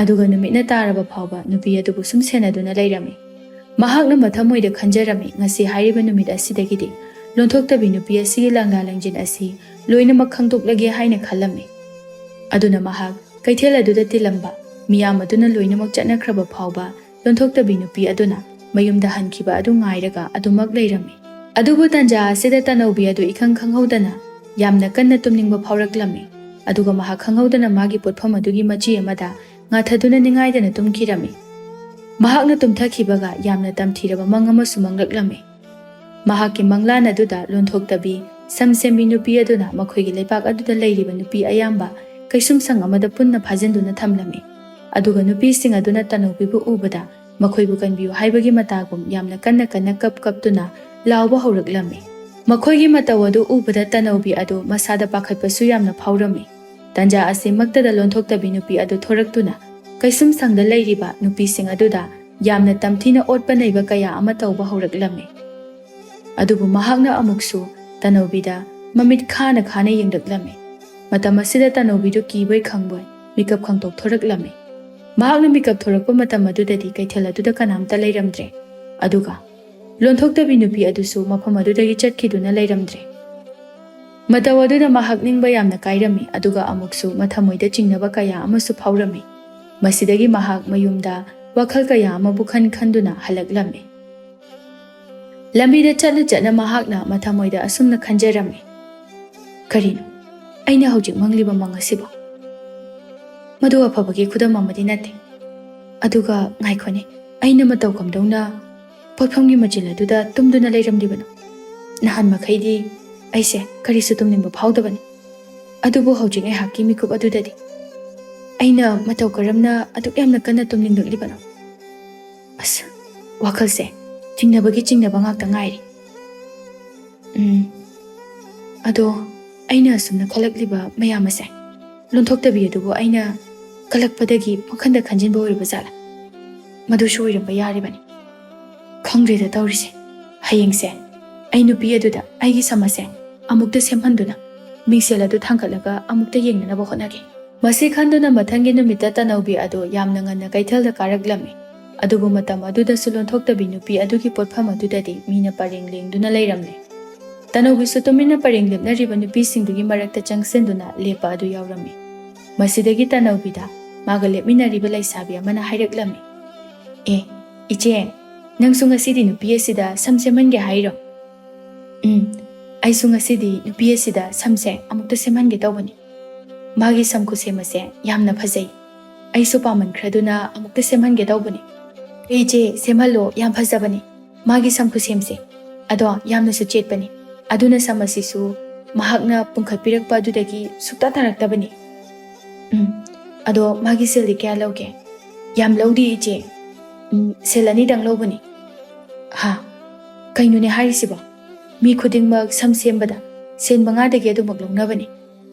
ꯑꯗꯨꯒ ꯅꯨꯃꯤꯠꯅ ꯇꯥꯔꯕ ꯐꯥꯎꯕ ꯅꯨꯄꯤ ꯑꯗꯨꯕꯨ ꯁꯨꯝ ꯁꯦꯟꯅꯗꯨꯅ ꯂꯩꯔꯝꯃꯤ꯫ ꯃꯍꯥꯛꯅ ꯃꯊꯃꯣꯏꯗ ꯈꯟꯖꯔꯝꯃꯤ, ꯉꯁꯤ ꯍꯥꯏꯔꯤꯕ ꯅꯨꯃꯤꯠ ꯑꯁꯤꯗꯒꯤꯗꯤ ꯂꯣꯟꯊꯣꯛꯇꯕꯤ ꯅꯨꯄꯤ ꯑꯁꯤꯒꯤ ꯂꯥꯡꯂꯥ ꯂꯪꯖꯤꯟ ꯑꯁꯤ ꯂꯣꯏꯅꯃꯛ ꯈꯪꯗꯣꯛꯂꯒꯦ ꯍꯥꯏꯅ ꯈꯜꯂꯝꯃꯤ꯫ ꯑꯗꯨꯅ ꯃꯍꯥꯛ ꯀꯩꯊꯦꯜ ꯑꯗꯨꯗ ꯇꯤꯜꯂꯝꯕ ꯃꯤꯌꯥꯝ ꯑꯗꯨꯅ ꯂꯣꯏꯅꯃꯛ ꯆꯠꯅꯈ꯭ꯔꯕ ꯐꯥꯎꯕ ꯂꯣꯟꯊꯣꯛꯇꯕꯤ ꯅꯨꯄꯤ ꯑꯗꯨꯅ ꯃꯌꯨꯝꯗ ꯍꯟꯈꯤꯕ ꯑꯗꯨ ꯉꯥꯏꯔꯒ ꯑꯗꯨꯃꯛ ꯂꯩꯔꯝꯃꯤ꯫ ꯑꯗꯨꯕꯨ ꯇꯟꯖꯥ ꯑꯁꯤꯗ ꯇꯅꯧꯕꯤ ꯑꯗꯨ ꯏꯈꯪ ꯈꯪꯍꯧꯗꯅ ꯌꯥꯝꯅ ꯀꯟꯅ ꯇꯨꯝꯅꯤꯡꯕ ꯐꯥꯎꯔꯛꯂꯝꯃꯤ꯫ ꯑꯗꯨꯒ ꯃꯍꯥꯛ ꯈꯪꯍꯧꯗꯅ ꯃꯥꯒꯤ ꯄꯣꯠꯐꯝ ꯑꯗꯨꯒꯤ ꯃꯆꯤ ꯑꯃꯗ ꯉꯥꯊꯗꯨꯅ ꯅꯤꯡꯉꯥꯏꯗꯅ ꯇꯨꯝꯈꯤꯔꯝꯃꯤ꯫ ꯃꯍꯥꯛꯅ ꯇꯨꯝꯊꯈꯤꯕꯒ ꯌꯥꯝꯅ ꯇꯝꯊꯤꯔꯕ ꯃꯪ ꯑꯃꯁꯨ ꯃꯪꯂꯛꯂꯝꯃꯤ꯫ ꯃꯍꯥꯛꯀꯤ ꯃꯪꯂꯥꯟ ꯑꯗꯨꯗ ꯂꯣꯟꯊꯣꯛꯇꯕꯤ ꯁꯝ ꯁꯦꯝꯕꯤ ꯅꯨꯄꯤ ꯑꯗꯨꯅ ꯃꯈꯣꯏꯒꯤ ꯂꯩꯕꯥꯛ ꯑꯗꯨꯗ ꯂꯩꯔꯤꯕ ꯅꯨꯄꯤ ꯑꯌꯥꯝꯕ ꯀꯩꯁꯨꯝꯁꯪ ꯑꯃꯗ ꯄꯨꯟꯅ ꯐꯥꯖꯤꯟꯗꯨꯅ ꯊꯝꯂꯝꯃꯤ꯫ ꯑꯗꯨꯒ ꯅꯨꯄꯤꯁꯤꯡ ꯑꯗꯨꯅ ꯇꯅꯧꯕꯤꯕꯨ ꯎꯕꯗ ꯃꯈꯣꯏꯕꯨ ꯀꯟꯕꯤꯌꯨ ꯍꯥꯏꯕꯒꯤ ꯃꯇꯥꯒꯨꯝ ꯌꯥꯝꯅ ꯀꯟꯅ ꯀꯟꯅ ꯀꯞ ꯀꯞꯇꯨꯅ ꯂꯥꯎꯕ ꯍꯧꯔꯛꯂꯝꯃꯤ꯫ ꯃꯈꯣꯏꯒꯤ ꯃꯇꯧ ꯑꯗꯨ ꯎꯕꯗ ꯇꯅꯧꯕꯤ ꯑꯗꯨ ꯃꯁꯥꯗ ꯄꯥꯈꯠꯄꯁꯨ ꯌꯥꯝꯅ ꯐꯥꯎꯔꯝꯃꯤ꯫ ꯇꯟꯖꯥ ꯑꯁꯤꯃꯛꯇꯗ ꯂꯣꯟꯊꯣꯛꯇꯕꯤ ꯅꯨꯄꯤ ꯑꯗꯨ ꯊꯣꯔꯛꯇꯨꯅ ꯀꯩꯁꯨꯝꯁꯪꯗ ꯂꯩꯔꯤꯕ ꯅꯨꯄꯤꯁꯤꯡ ꯑꯗꯨꯗ ꯌꯥꯝꯅ ꯇꯝꯊꯤꯅ ꯑꯣꯠꯄ ꯅꯩꯕ ꯀꯌꯥ ꯑꯃ ꯇꯧꯕ ꯍꯧꯔꯛꯂꯝꯃꯤ꯫ ꯑꯗꯨꯕꯨ ꯃꯍꯥꯛꯅ ꯑꯃꯨꯛꯁꯨ ꯇꯅꯧꯕꯤꯗ ꯃꯃꯤꯠ ꯈꯥꯅ ꯈꯥꯅ ꯌꯦꯡꯂꯛꯂꯝꯃꯤ꯫ ꯃꯇꯝ ꯑꯁꯤꯗ ꯇꯅꯧꯕꯤꯗꯨ ꯀꯤꯕꯣꯏ ꯈꯪꯕꯣꯏ ꯃꯤꯀꯞ ꯈꯪꯇꯣꯛ ꯊꯣꯔꯛꯂꯝꯃꯤ꯫ ꯃꯍꯥꯛꯅ ꯃꯤꯀꯞ ꯊꯣꯔꯛꯄ ꯃꯇꯝ ꯑꯗꯨꯗꯗꯤ ꯀꯩꯊꯦꯜ ꯑꯗꯨꯗ ꯀꯅꯥꯝꯇ ꯂꯩꯔꯝꯗ꯭ꯔꯦ꯫ ꯑꯗꯨꯒ ꯂꯣꯟꯊꯣꯛꯇꯕꯤ ꯅꯨꯄꯤ ꯑꯗꯨꯁꯨ ꯃꯐꯝ ꯑꯗꯨꯗꯒꯤ ꯆꯠꯈꯤꯗꯨꯅ ꯂꯩꯔꯝꯗ꯭ꯔꯦ꯫ ꯃꯇꯧ ꯑꯗꯨꯗ ꯃꯍꯥꯛ ꯅꯤꯡꯕ ꯌꯥꯝꯅ ꯀꯥꯏꯔꯝꯃꯤ, ꯑꯗꯨꯒ ꯑꯃꯨꯛꯁꯨ ꯃꯊꯃꯣꯏꯗ ꯆꯤꯡꯅꯕ ꯀꯌꯥ ꯑꯃꯁꯨ ꯐꯥꯎꯔꯝꯃꯤ꯫ ꯃꯁꯤꯗꯒꯤ ꯃꯍꯥꯛ ꯃꯌꯨꯝꯗ ꯋꯥꯈꯜ ꯀꯌꯥ ꯑꯃꯕꯨ ꯈꯟ ꯈꯟꯗꯨꯅ ꯍꯜꯂꯛꯂꯝꯃꯤ꯫ ꯂꯝꯕꯤꯗ ꯆꯠꯅ ꯆꯠꯅ ꯃꯍꯥꯛꯅ ꯃꯊꯃꯣꯏꯗ ꯑꯁꯨꯝꯅ ꯈꯟꯖꯔꯝꯃꯤ, "ꯀꯔꯤꯅꯣ ꯑꯩꯅ ꯍꯧꯖꯤꯛ ꯃꯪꯂꯤꯕ ꯃꯪ ꯑꯁꯤꯕꯨ? ꯃꯗꯨ ꯑꯐꯕꯒꯤ ꯈꯨꯗꯝ ꯑꯃꯗꯤ ꯅꯠꯇꯦ꯫ ꯑꯗꯨꯒ ꯉꯥꯏꯈꯣꯅꯦ, ꯑꯩꯅ ꯃꯇꯧ ꯀꯝꯗꯧꯅ ꯄꯣꯠꯐꯝꯒꯤ ꯃꯆꯤꯜ ꯑꯗꯨꯗ ꯇꯨꯝꯗꯨꯅ ꯂꯩꯔꯝꯂꯤꯕꯅꯣ? ꯅꯍꯥꯟ ꯃꯈꯩꯗꯤ ꯑꯩꯁꯦ ꯀꯔꯤꯁꯨ ꯇꯨꯝꯅꯤꯡꯕ ꯐꯥꯎꯗꯕꯅꯤ, ꯑꯗꯨꯕꯨ ꯍꯧꯖꯤꯛ ꯑꯩꯍꯥꯛꯀꯤ ꯃꯤꯀꯨꯞ ꯑꯗꯨꯗꯗꯤ ꯑꯩꯅ ꯃꯇꯧ ꯀꯔꯝꯅ ꯑꯗꯨꯛ ꯌꯥꯝꯅ ꯀꯟꯅ ꯇꯨꯝꯅꯤꯡꯂꯛꯂꯤꯕꯅꯣ? ꯑꯁ, ꯋꯥꯈꯜꯁꯦ ꯆꯤꯡꯅꯕꯒꯤ ꯆꯤꯡꯅꯕ ꯉꯥꯛꯇ ꯉꯥꯏꯔꯤ꯫ ꯎꯝ, ꯑꯗꯣ ꯑꯩꯅ ꯑꯁꯨꯝꯅ ꯈꯜꯂꯛꯂꯤꯕ ꯃꯌꯥꯝ ꯑꯁꯦ ꯂꯣꯟꯊꯣꯛꯇꯕꯤ ꯑꯗꯨꯕꯨ ꯑꯩꯅ ꯀꯜꯂꯛꯄꯗꯒꯤ ꯋꯥꯈꯜꯗ ꯈꯟꯖꯤꯟꯕ ꯑꯣꯏꯔꯕ ꯖꯥꯠꯂꯥ? ꯃꯗꯨꯁꯨ ꯑꯣꯏꯔꯝꯕ ꯌꯥꯔꯤꯕꯅꯤ꯫ ꯈꯪꯗ꯭ꯔꯦꯗ ꯇꯧꯔꯤꯁꯦ꯫ ꯍꯌꯦꯡꯁꯦ ꯑꯩ ꯅꯨꯄꯤ ꯑꯗꯨꯗ ꯑꯩꯒꯤ ꯁꯝ ꯑꯁꯦ ꯑꯃꯨꯛꯇ ꯁꯦꯝꯍꯟꯗꯨꯅ ꯃꯤꯡꯁꯦꯜ ꯑꯗꯨ ꯊꯥꯡꯒꯠꯂꯒ ꯑꯃꯨꯛꯇ ꯌꯦꯡꯅꯅꯕ ꯍꯣꯠꯅꯒꯦ꯫" ꯃꯁꯤ ꯈꯟꯗꯨꯅ ꯃꯊꯪꯒꯤ ꯅꯨꯃꯤꯠꯇ ꯇꯅꯧꯕꯤ ꯑꯗꯨ ꯌꯥꯝꯅ ꯉꯟꯅ ꯀꯩꯊꯦꯜꯗ ꯀꯥꯔꯛꯂꯝꯃꯤ꯫ ꯑꯗꯨꯕꯨ ꯃꯇꯝ ꯑꯗꯨꯗꯁꯨ ꯂꯣꯟꯊꯣꯛꯇꯕꯤ ꯅꯨꯄꯤ ꯑꯗꯨꯒꯤ ꯄꯣꯠꯐꯝ ꯑꯗꯨꯗꯗꯤ ꯃꯤꯅ ꯄꯔꯦꯡ ꯂꯦꯡꯗꯨꯅ ꯂꯩꯔꯝꯂꯦ꯫ ꯇꯅꯧꯕꯤꯁꯨ ꯇꯨꯃꯤꯟꯅ ꯄꯔꯦꯡ ꯂꯦꯞꯅꯔꯤꯕ ꯅꯨꯄꯤꯁꯤꯡꯗꯨꯒꯤ ꯃꯔꯛꯇ ꯆꯪꯁꯤꯟꯗꯨꯅ ꯂꯦꯞꯄ ꯑꯗꯨ ꯌꯥꯎꯔꯝꯃꯤ꯫ ꯃꯁꯤꯗꯒꯤ ꯇꯅꯧꯕꯤꯗ ꯃꯥꯒ ꯂꯦꯞꯃꯤꯟꯅꯔꯤꯕ ꯂꯩꯁꯥꯕꯤ ꯑꯃꯅ ꯍꯥꯏꯔꯛꯂꯝꯃꯤ, "ꯑꯦ, ꯏꯆꯦ, ꯅꯪꯁꯨ ꯉꯁꯤꯗꯤ ꯅꯨꯄꯤ ꯑꯁꯤꯗ ꯁꯝ ꯁꯦꯝꯍꯟꯒꯦ ꯍꯥꯏꯔꯣ?" "ꯎꯝ, ꯑꯩꯁꯨ ꯉꯁꯤꯗꯤ ꯅꯨꯄꯤ ꯑꯁꯤꯗ ꯁꯝꯁꯦ ꯑꯃꯨꯛꯇ ꯁꯦꯝꯍꯟꯒꯦ ꯇꯧꯕꯅꯤ꯫ ꯃꯥꯒꯤ ꯁꯝ ꯈꯨꯠꯁꯦꯝ ꯑꯁꯦ ꯌꯥꯝꯅ ꯐꯖꯩ꯫ ꯑꯩꯁꯨ ꯄꯥꯝꯃꯟꯈ꯭ꯔꯗꯨꯅ ꯑꯃꯨꯛꯇ ꯁꯦꯝꯍꯟꯒꯦ ꯇꯧꯕꯅꯤ꯫" "ꯑꯦ ꯏꯆꯦ, ꯁꯦꯝꯍꯜꯂꯣ, ꯌꯥꯝ ꯐꯖꯕꯅꯤ ꯃꯥꯒꯤ ꯁꯝ ꯈꯨꯠꯁꯦꯝꯁꯦ꯫ ꯑꯗꯣ ꯌꯥꯝꯅꯁꯨ ꯆꯦꯠꯄꯅꯤ꯫ ꯑꯗꯨꯅ ꯁꯝ ꯑꯁꯤꯁꯨ ꯃꯍꯥꯛꯅ ꯄꯨꯡꯈꯠꯄꯤꯔꯛꯄ ꯑꯗꯨꯗꯒꯤ ꯁꯨꯛꯇꯥ ꯇꯥꯔꯛꯇꯕꯅꯤ꯫" "ꯎꯝ, ꯑꯗꯣ ꯃꯥꯒꯤ ꯁꯦꯜꯗꯤ ꯀꯌꯥ ꯂꯧꯒꯦ?" "ꯌꯥꯝ ꯂꯧꯗꯦ ꯏꯆꯦ꯫ ꯎꯝ, ꯁꯦꯜ ꯑꯅꯤꯗꯪ ꯂꯧꯕꯅꯤ꯫" "ꯍꯥ? ꯀꯩꯅꯣꯅꯦ ꯍꯥꯏꯔꯤꯁꯤꯕꯣ? ꯃꯤ ꯈꯨꯗꯤꯡꯃꯛ ꯁꯝ ꯁꯦꯝꯕꯗ ꯁꯦꯜ ꯃꯉꯥꯗꯒꯤ ꯑꯗꯨꯃꯛ ꯂꯧꯅꯕꯅꯤ꯫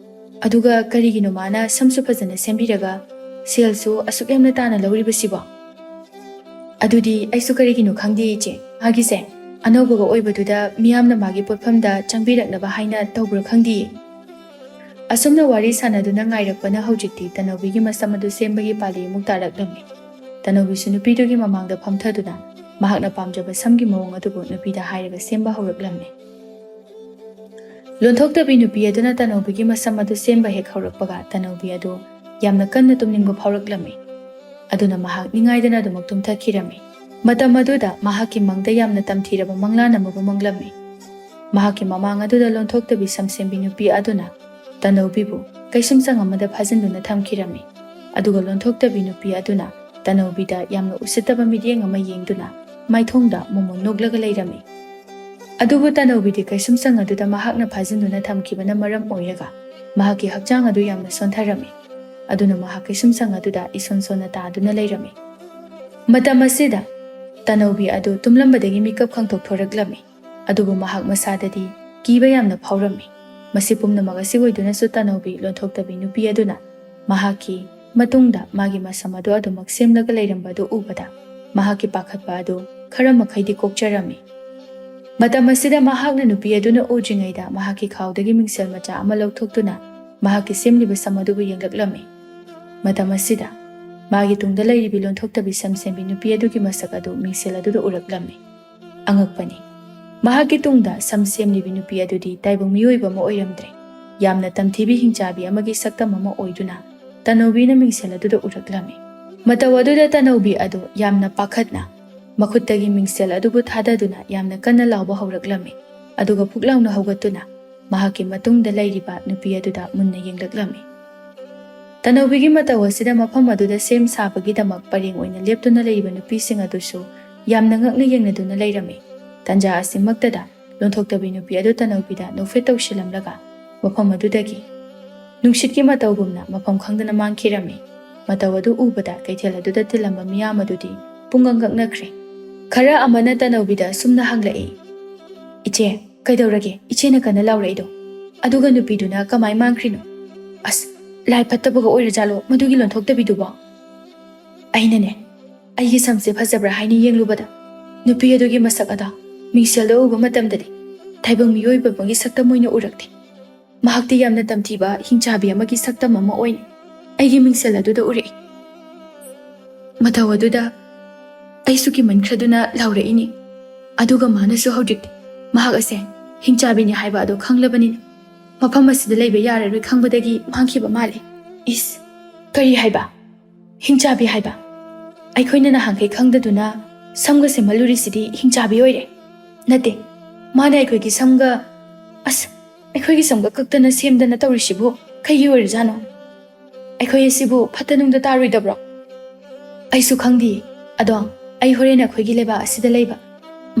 ꯑꯗꯨꯒ ꯀꯔꯤꯒꯤꯅꯣ ꯃꯥꯅ ꯁꯝꯁꯨ ꯐꯖꯅ ꯁꯦꯝꯕꯤꯔꯒ ꯁꯦꯜꯁꯨ ꯑꯁꯨꯛ ꯌꯥꯝꯅ ꯇꯥꯅ ꯂꯧꯔꯤꯕꯁꯤꯕꯣ?" "ꯑꯗꯨꯗꯤ ꯑꯩꯁꯨ ꯀꯔꯤꯒꯤꯅꯣ ꯈꯪꯗꯦ ꯏꯆꯦ꯫ ꯃꯥꯒꯤꯁꯦ ꯑꯅꯧꯕꯒ ꯑꯣꯏꯕꯗꯨꯗ ꯃꯤꯌꯥꯝꯅ ꯃꯥꯒꯤ ꯄꯣꯠꯐꯝꯗ ꯆꯪꯕꯤꯔꯛꯅꯕ ꯍꯥꯏꯅ ꯇꯧꯕ꯭ꯔꯥ ꯈꯪꯗꯤꯌꯦ꯫ ꯑꯁꯨꯝꯅ ꯋꯥꯔꯤ ꯁꯥꯟꯅꯗꯨꯅ ꯉꯥꯏꯔꯛꯄꯅ ꯍꯧꯖꯤꯛꯇꯤ ꯇꯅꯧꯕꯤꯒꯤ ꯃꯁꯝ ꯑꯗꯨ ꯁꯦꯝꯕꯒꯤ ꯄꯥꯂꯤ ꯑꯃꯨꯛ ꯇꯥꯔꯛꯂꯝꯃꯤ꯫ ꯇꯅꯧꯕꯤꯁꯨ ꯅꯨꯄꯤꯗꯨꯒꯤ ꯃꯃꯥꯡꯗ ꯐꯝꯊꯗꯨꯅ ꯃꯍꯥꯛꯅ ꯄꯥꯝꯖꯕ ꯁꯝꯒꯤ ꯃꯑꯣꯡ ꯑꯗꯨꯕꯨ ꯅꯨꯄꯤꯗ ꯍꯥꯏꯔꯒ ꯁꯦꯝꯕ ꯍꯧꯔꯛꯂꯝꯃꯤ꯫ ꯂꯣꯟꯊꯣꯛꯇꯕꯤ ꯅꯨꯄꯤ ꯑꯗꯨꯅ ꯇꯅꯧꯕꯤꯒꯤ ꯃꯁꯝ ꯑꯗꯨ ꯁꯦꯝꯕ ꯍꯦꯛ ꯍꯧꯔꯛꯄꯒ ꯇꯅꯧꯕꯤ ꯑꯗꯨ ꯌꯥꯝꯅ ꯀꯟꯅ ꯇꯨꯝꯅꯤꯡꯕ ꯐꯥꯎꯔꯛꯂꯝꯃꯤ꯫ ꯑꯗꯨꯅ ꯃꯍꯥꯛ ꯅꯤꯡꯉꯥꯏꯗꯅ ꯑꯗꯨꯃꯛ ꯇꯨꯝꯊꯈꯤꯔꯝꯃꯤ꯫ ꯃꯇꯝ ꯑꯗꯨꯗ ꯃꯍꯥꯛꯀꯤ ꯃꯪꯗ ꯌꯥꯝꯅ ꯇꯝꯊꯤꯔꯕ ꯃꯪꯂꯥꯟ ꯑꯃꯕꯨ ꯃꯪꯂꯝꯃꯤ꯫ ꯃꯍꯥꯛꯀꯤ ꯃꯃꯥꯡ ꯑꯗꯨꯗ ꯂꯣꯟꯊꯣꯛꯇꯕꯤ ꯁꯝꯁꯦꯝꯕꯤ ꯅꯨꯄꯤ ꯑꯗꯨꯅ ꯇꯅꯧꯕꯤꯕꯨ ꯀꯩꯁꯨꯝꯁꯪ ꯑꯃꯗ ꯐꯥꯖꯤꯟꯗꯨꯅ ꯊꯝꯈꯤꯔꯝꯃꯤ꯫ ꯑꯗꯨꯒ ꯂꯣꯟꯊꯣꯛꯇꯕꯤ ꯅꯨꯄꯤ ꯑꯗꯨꯅ ꯇꯅꯧꯕꯤꯗ ꯌꯥꯝꯅ ꯎꯁꯤꯠꯇꯕ ꯃꯤꯠꯌꯦꯡ ꯑꯃ ꯌꯦꯡꯗꯨꯅ ꯃꯥꯏꯊꯣꯡꯗ ꯃꯣꯃꯣꯟ ꯅꯣꯛꯂꯒ ꯂꯩꯔꯝꯃꯤ꯫ ꯑꯗꯨꯕꯨ ꯇꯅꯧꯕꯤꯗꯤ ꯀꯩꯁꯨꯝꯁꯪ ꯑꯗꯨꯗ ꯃꯍꯥꯛꯅ ꯐꯥꯖꯤꯟꯗꯨꯅ ꯊꯝꯈꯤꯕꯅ ꯃꯔꯝ ꯑꯣꯏꯔꯒ ꯃꯍꯥꯛꯀꯤ ꯍꯛꯆꯥꯡ ꯑꯗꯨ ꯌꯥꯝꯅ ꯁꯣꯟꯊꯔꯝꯃꯤ꯫ ꯑꯗꯨꯅ ꯃꯍꯥꯛ ꯀꯩꯁꯨꯝꯁꯪ ꯑꯗꯨꯗ ꯏꯁꯣꯟ ꯁꯣꯟꯅ ꯇꯥꯗꯨꯅ ꯂꯩꯔꯝꯃꯤ꯫ ꯃꯇꯝ ꯑꯁꯤꯗ ꯇꯅꯧꯕꯤ ꯑꯗꯨ ꯇꯨꯝꯂꯝꯕꯗꯒꯤ ꯃꯤꯀꯞ ꯈꯪꯊꯣꯛꯊꯣꯔꯛꯂꯝꯃꯤ꯫ ꯑꯗꯨꯕꯨ ꯃꯍꯥꯛ ꯃꯁꯥꯗꯗꯤ ꯀꯤꯕ ꯌꯥꯝꯅ ꯐꯥꯎꯔꯝꯃꯤ꯫ ꯃꯁꯤ ꯄꯨꯝꯅꯃꯛ ꯑꯁꯤ ꯑꯣꯏꯗꯨꯅꯁꯨ ꯇꯅꯧꯕꯤ ꯂꯣꯟꯊꯣꯛꯇꯕꯤ ꯅꯨꯄꯤ ꯑꯗꯨꯅ ꯃꯍꯥꯛꯀꯤ ꯃꯇꯨꯡꯗ ꯃꯥꯒꯤ ꯃꯁꯝ ꯑꯗꯨ ꯑꯗꯨꯃꯛ ꯁꯦꯝꯂꯒ ꯂꯩꯔꯝꯕ ꯑꯗꯨ ꯎꯕꯗ ꯃꯍꯥꯛꯀꯤ ꯄꯥꯈꯠꯄ ꯑꯗꯨ ꯈꯔ ꯃꯈꯩꯗꯤ ꯀꯣꯛꯆꯔꯝꯃꯤ꯫ ꯃꯇꯝ ꯑꯁꯤꯗ ꯃꯍꯥꯛꯅ ꯅꯨꯄꯤ ꯑꯗꯨꯅ ꯎꯗ꯭ꯔꯤꯉꯩꯗ ꯃꯍꯥꯛꯀꯤ ꯈꯥꯎꯗꯒꯤ ꯃꯤꯡꯁꯦꯜ ꯃꯆꯥ ꯑꯃ ꯂꯧꯊꯣꯛꯇꯨꯅ ꯃꯍꯥꯛꯀꯤ ꯁꯦꯝꯂꯤꯕ ꯁꯝ ꯑꯗꯨꯕꯨ ꯌꯦꯡꯂꯛꯂꯝꯃꯤ꯫ ꯃꯇꯝ ꯑꯁꯤꯗ ꯃꯥꯒꯤ ꯇꯨꯡꯗ ꯂꯩꯔꯤꯕꯤ ꯂꯣꯟꯊꯣꯛꯇꯕꯤ ꯁꯝ ꯁꯦꯝꯕꯤ ꯅꯨꯄꯤ ꯑꯗꯨꯒꯤ ꯃꯁꯛ ꯑꯗꯨ ꯃꯤꯡꯁꯦꯜ ꯑꯗꯨꯗ ꯎꯔꯛꯂꯝꯃꯤ꯫ ꯑꯉꯛꯄꯅꯤ꯫ ꯃꯍꯥꯛꯀꯤ ꯇꯨꯡꯗ ꯁꯝ ꯁꯦꯝꯂꯤꯕꯤ ꯅꯨꯄꯤ ꯑꯗꯨꯗꯤ ꯇꯥꯏꯕꯪ ꯃꯤꯑꯣꯏꯕ ꯑꯃ ꯑꯣꯏꯔꯝꯗ꯭ꯔꯦ꯫ ꯌꯥꯝꯅ ꯇꯝꯊꯤꯕꯤ ꯍꯤꯡꯆꯥꯕꯤ ꯑꯃꯒꯤ ꯁꯛꯇꯝ ꯑꯃ ꯑꯣꯏꯗꯨꯅ ꯇꯅꯧꯕꯤꯅ ꯃꯤꯡꯁꯦꯜ ꯑꯗꯨꯗ ꯎꯔꯛꯂꯝꯃꯤ꯫ ꯃꯇꯧ ꯑꯗꯨꯗ ꯇꯅꯧꯕꯤ ꯑꯗꯨ ꯌꯥꯝꯅ ꯄꯥꯈꯠꯅ ꯃꯈꯨꯠꯇꯒꯤ ꯃꯤꯡꯁꯦꯜ ꯑꯗꯨꯕꯨ ꯊꯥꯗꯗꯨꯅ ꯌꯥꯝꯅ ꯀꯟꯅ ꯂꯥꯎꯕ ꯍꯧꯔꯛꯂꯝꯃꯤ꯫ ꯑꯗꯨꯒ ꯐꯨꯛ ꯂꯥꯎꯅ ꯍꯧꯒꯠꯇꯨꯅ ꯃꯍꯥꯛꯀꯤ ꯃꯇꯨꯡꯗ ꯂꯩꯔꯤꯕ ꯅꯨꯄꯤ ꯑꯗꯨꯗ ꯃꯨꯟꯅ ꯌꯦꯡꯂꯛꯂꯝꯃꯤ꯫ ꯇꯅꯧꯕꯤꯒꯤ ꯃꯇꯧ ꯑꯁꯤꯗ ꯃꯐꯝ ꯑꯗꯨꯗ ꯁꯦꯝ ꯁꯥꯕꯒꯤꯗꯃꯛ ꯄꯔꯦꯡ ꯑꯣꯏꯅ ꯂꯦꯞꯇꯨꯅ ꯂꯩꯔꯤꯕ ꯅꯨꯄꯤꯁꯤꯡ ꯑꯗꯨꯁꯨ ꯌꯥꯝꯅ ꯉꯛꯅ ꯌꯦꯡꯅꯗꯨꯅ ꯂꯩꯔꯝꯃꯤ꯫ ꯇꯟꯖꯥ ꯑꯁꯤꯃꯛꯇꯗ ꯂꯣꯟꯊꯣꯛꯇꯕꯤ ꯅꯨꯄꯤ ꯑꯗꯨ ꯇꯅꯧꯕꯤꯗ ꯅꯣꯛꯐꯦꯠ ꯇꯧꯁꯤꯜꯂꯝꯂꯒ ꯃꯐꯝ ꯑꯗꯨꯗꯒꯤ ꯅꯨꯡꯁꯤꯠꯀꯤ ꯃꯇꯧꯒꯨꯝꯅ ꯃꯐꯝ ꯈꯪꯗꯅ ꯃꯥꯡꯈꯤꯔꯝꯃꯤ꯫ ꯃꯇꯧ ꯑꯗꯨ ꯎꯕꯗ ꯀꯩꯊꯦꯜ ꯑꯗꯨꯗ ꯇꯤꯜꯂꯝꯕ ꯃꯤꯌꯥꯝ ꯑꯗꯨꯗꯤ ꯄꯨꯡꯉꯛ ꯉꯛꯅꯈ꯭ꯔꯦ꯫ ꯈꯔ ꯑꯃꯅ ꯇꯅꯧꯕꯤꯗ ꯑꯁꯨꯝꯅ ꯍꯪꯂꯛꯏ, "ꯏꯆꯦ, ꯀꯩꯗꯧꯔꯒꯦ ꯏꯆꯦꯅ ꯀꯟꯅ ꯂꯥꯎꯔꯛꯏꯗꯣ? ꯑꯗꯨꯒ ꯅꯨꯄꯤꯗꯨꯅ ꯀꯃꯥꯏ ꯃꯥꯡꯈ꯭ꯔꯤꯅꯣ? ꯑꯁ, ꯂꯥꯏ ꯐꯠꯇꯕꯒ ꯑꯣꯏꯔꯖꯥꯠꯂꯣ ꯃꯗꯨꯒꯤ ꯂꯣꯟꯊꯣꯛꯇꯕꯤꯗꯨꯕꯣ?" ꯑꯩꯅꯅꯦ, ꯑꯩꯒꯤ ꯁꯝꯁꯦ ꯐꯖꯕ꯭ꯔꯥ ꯍꯥꯏꯅ ꯌꯦꯡꯂꯨꯕꯗ ꯅꯨꯄꯤ ꯑꯗꯨꯒꯤ ꯃꯁꯛ ꯑꯗꯣ ꯃꯤꯡꯁꯦꯜꯗ ꯎꯕ ꯃꯇꯝꯗꯗꯤ ꯇꯥꯏꯕꯪ ꯃꯤꯑꯣꯏꯕ ꯑꯃꯒꯤ ꯁꯛꯇꯝ ꯑꯣꯏꯅ ꯎꯔꯛꯇꯦ꯫ ꯃꯍꯥꯛꯇꯤ ꯌꯥꯝꯅ ꯇꯝꯊꯤꯕ ꯍꯤꯡꯆꯥꯕꯤ ꯑꯃꯒꯤ ꯁꯛꯇꯝ ꯑꯃ ꯑꯣꯏꯅ ꯑꯩꯒꯤ ꯃꯤꯡꯁꯦꯜ ꯑꯗꯨꯗ ꯎꯔꯛꯏ꯫ ꯃꯇꯧ ꯑꯗꯨꯗ ꯑꯩꯁꯨ ꯀꯤꯃꯟꯈ꯭ꯔꯗꯨꯅ ꯂꯥꯎꯔꯛꯏꯅꯤ꯫ ꯑꯗꯨꯒ ꯃꯥꯅꯁꯨ ꯍꯧꯖꯤꯛꯇꯤ ꯃꯍꯥꯛ ꯑꯁꯦ ꯍꯤꯡꯆꯥꯕꯤꯅꯤ ꯍꯥꯏꯕ ꯑꯗꯨ ꯈꯪꯂꯕꯅꯤꯅ ꯃꯐꯝ ꯑꯁꯤꯗ ꯂꯩꯕ ꯌꯥꯔꯔꯣꯏ ꯈꯪꯕꯗꯒꯤ ꯃꯥꯡꯈꯤꯕ ꯃꯥꯜꯂꯦ꯫ ꯏꯁ, ꯀꯔꯤ ꯍꯥꯏꯕ? ꯍꯤꯡꯆꯥꯕꯤ ꯍꯥꯏꯕ? ꯑꯩꯈꯣꯏꯅ ꯅꯍꯥꯟꯈꯩ ꯈꯪꯗꯗꯨꯅ ꯁꯝꯒ ꯁꯦꯝꯍꯜꯂꯨꯔꯤꯁꯤꯗꯤ ꯍꯤꯡꯆꯥꯕꯤ ꯑꯣꯏꯔꯦ꯫ ꯅꯠꯇꯦ, ꯃꯥꯅ ꯑꯩꯈꯣꯏꯒꯤ ꯁꯝꯒ, ꯑꯁ, ꯑꯩꯈꯣꯏꯒꯤ ꯁꯝꯒ ꯀꯛꯇꯅ ꯁꯦꯝꯗꯅ ꯇꯧꯔꯤꯁꯤꯕꯨ ꯀꯩꯒꯤ ꯑꯣꯏꯔꯖꯥꯠꯅꯣ? ꯑꯩꯈꯣꯏ ꯑꯁꯤꯕꯨ ꯐꯠꯇ ꯅꯨꯡꯗ ꯇꯥꯔꯣꯏꯗꯕ꯭ꯔꯣ? ꯑꯩꯁꯨ ꯈꯪꯗꯤꯌꯦ꯫ ꯑꯗꯣ ꯑꯩ ꯍꯣꯔꯦꯟ ꯑꯩꯈꯣꯏꯒꯤ ꯂꯩꯕꯥꯛ ꯑꯁꯤꯗ ꯂꯩꯕ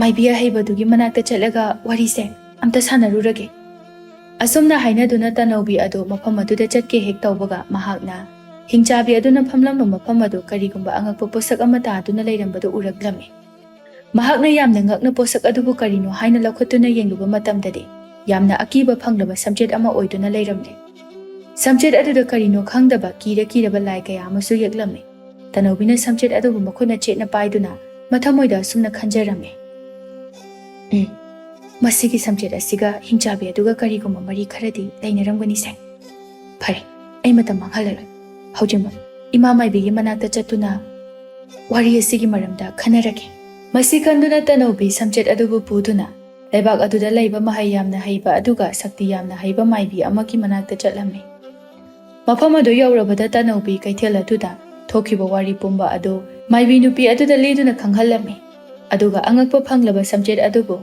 ꯃꯥꯏꯕꯤ ꯑꯍꯩꯕꯗꯨꯒꯤ ꯃꯅꯥꯛꯇ ꯆꯠꯂꯒ ꯋꯥꯔꯤꯁꯦ ꯑꯝꯇ ꯁꯥꯟꯅꯔꯨꯔꯒꯦ꯫ ꯑꯁꯨꯝꯅ ꯍꯥꯏꯅꯗꯨꯅ ꯇꯅꯧꯕꯤ ꯑꯗꯨ ꯃꯐꯝ ꯑꯗꯨꯗ ꯆꯠꯀꯦ ꯍꯦꯛ ꯇꯧꯕꯒ ꯃꯍꯥꯛꯅ ꯍꯤꯡꯆꯥꯕꯤ ꯑꯗꯨꯅ ꯐꯝꯂꯝꯕ ꯃꯐꯝ ꯑꯗꯨ ꯀꯔꯤꯒꯨꯝꯕ ꯑꯉꯛꯄ ꯄꯣꯠꯁꯛ ꯑꯃ ꯇꯥꯗꯨꯅ ꯂꯩꯔꯝꯕꯗꯨ ꯎꯔꯛꯂꯝꯃꯤ꯫ ꯃꯍꯥꯛꯅ ꯌꯥꯝꯅ ꯉꯛꯅ ꯄꯣꯠꯁꯛ ꯑꯗꯨꯕꯨ ꯀꯔꯤꯅꯣ ꯍꯥꯏꯅ ꯂꯧꯈꯠꯇꯨꯅ ꯌꯦꯡꯂꯨꯕ ꯃꯇꯝꯗꯗꯤ ꯌꯥꯝꯅ ꯑꯀꯤꯕ ꯐꯪꯂꯕ ꯁꯝꯆꯦꯠ ꯑꯃ ꯑꯣꯏꯗꯨꯅ ꯂꯩꯔꯝꯂꯦ꯫ ꯁꯝꯆꯦꯠ ꯑꯗꯨꯗ ꯀꯔꯤꯅꯣ ꯈꯪꯗꯕ ꯀꯤꯔ ꯀꯤꯔꯕ ꯂꯥꯏ ꯀꯌꯥ ꯑꯃꯁꯨ ꯌꯦꯛꯂꯝꯃꯤ꯫ ꯇꯅꯧꯕꯤꯅ ꯁꯝꯆꯦꯠ ꯑꯗꯨꯕꯨ ꯃꯈꯨꯠꯅ ꯆꯦꯠꯅ ꯄꯥꯏꯗꯨꯅ ꯃꯊꯃꯣꯏꯗ ꯑꯁꯨꯝꯅ ꯈꯟꯖꯔꯝꯃꯤ, "ꯎꯝ, ꯃꯁꯤꯒꯤ ꯁꯝꯆꯦꯠ ꯑꯁꯤꯒ ꯍꯤꯡꯆꯥꯕꯤ ꯑꯗꯨꯒ ꯀꯔꯤꯒꯨꯝꯕ ꯃꯔꯤ ꯈꯔꯗꯤ ꯂꯩꯅꯔꯝꯒꯅꯤꯁꯦ꯫ ꯐꯔꯦ, ꯑꯩ ꯃꯇꯝ ꯃꯥꯡꯍꯜꯂꯔꯣꯏ꯫ ꯍꯧꯖꯤꯛꯃꯛ ꯏꯃꯥ ꯃꯥꯏꯕꯤꯒꯤ ꯃꯅꯥꯛꯇ ꯆꯠꯇꯨꯅ ꯋꯥꯔꯤ ꯑꯁꯤꯒꯤ ꯃꯔꯝꯗ ꯈꯟꯅꯔꯒꯦ꯫" ꯃꯁꯤ ꯈꯟꯗꯨꯅ ꯇꯅꯧꯕꯤ ꯁꯝꯆꯦꯠ ꯑꯗꯨꯕꯨ ꯄꯨꯗꯨꯅ ꯂꯩꯕꯥꯛ ꯑꯗꯨꯗ ꯂꯩꯕ ꯃꯍꯩ ꯌꯥꯝꯅ ꯍꯩꯕ ꯑꯗꯨꯒ ꯁꯛꯇꯤ ꯌꯥꯝꯅ ꯍꯩꯕ ꯃꯥꯏꯕꯤ ꯑꯃꯒꯤ ꯃꯅꯥꯛꯇ ꯆꯠꯂꯝꯃꯤ꯫ ꯃꯐꯝ ꯑꯗꯨ ꯌꯧꯔꯕꯗ ꯇꯅꯧꯕꯤ ꯀꯩꯊꯦꯜ ꯑꯗꯨꯗ ꯊꯣꯛꯈꯤꯕ ꯋꯥꯔꯤ ꯄꯨꯝꯕ ꯑꯗꯨ ꯃꯥꯏꯕꯤ ꯅꯨꯄꯤ ꯑꯗꯨꯗ ꯂꯤꯗꯨꯅ ꯈꯪꯍꯜꯂꯝꯃꯤ꯫ ꯑꯗꯨꯒ ꯑꯉꯛꯄ ꯐꯪꯂꯕ ꯁꯝꯆꯦꯠ ꯑꯗꯨꯕꯨ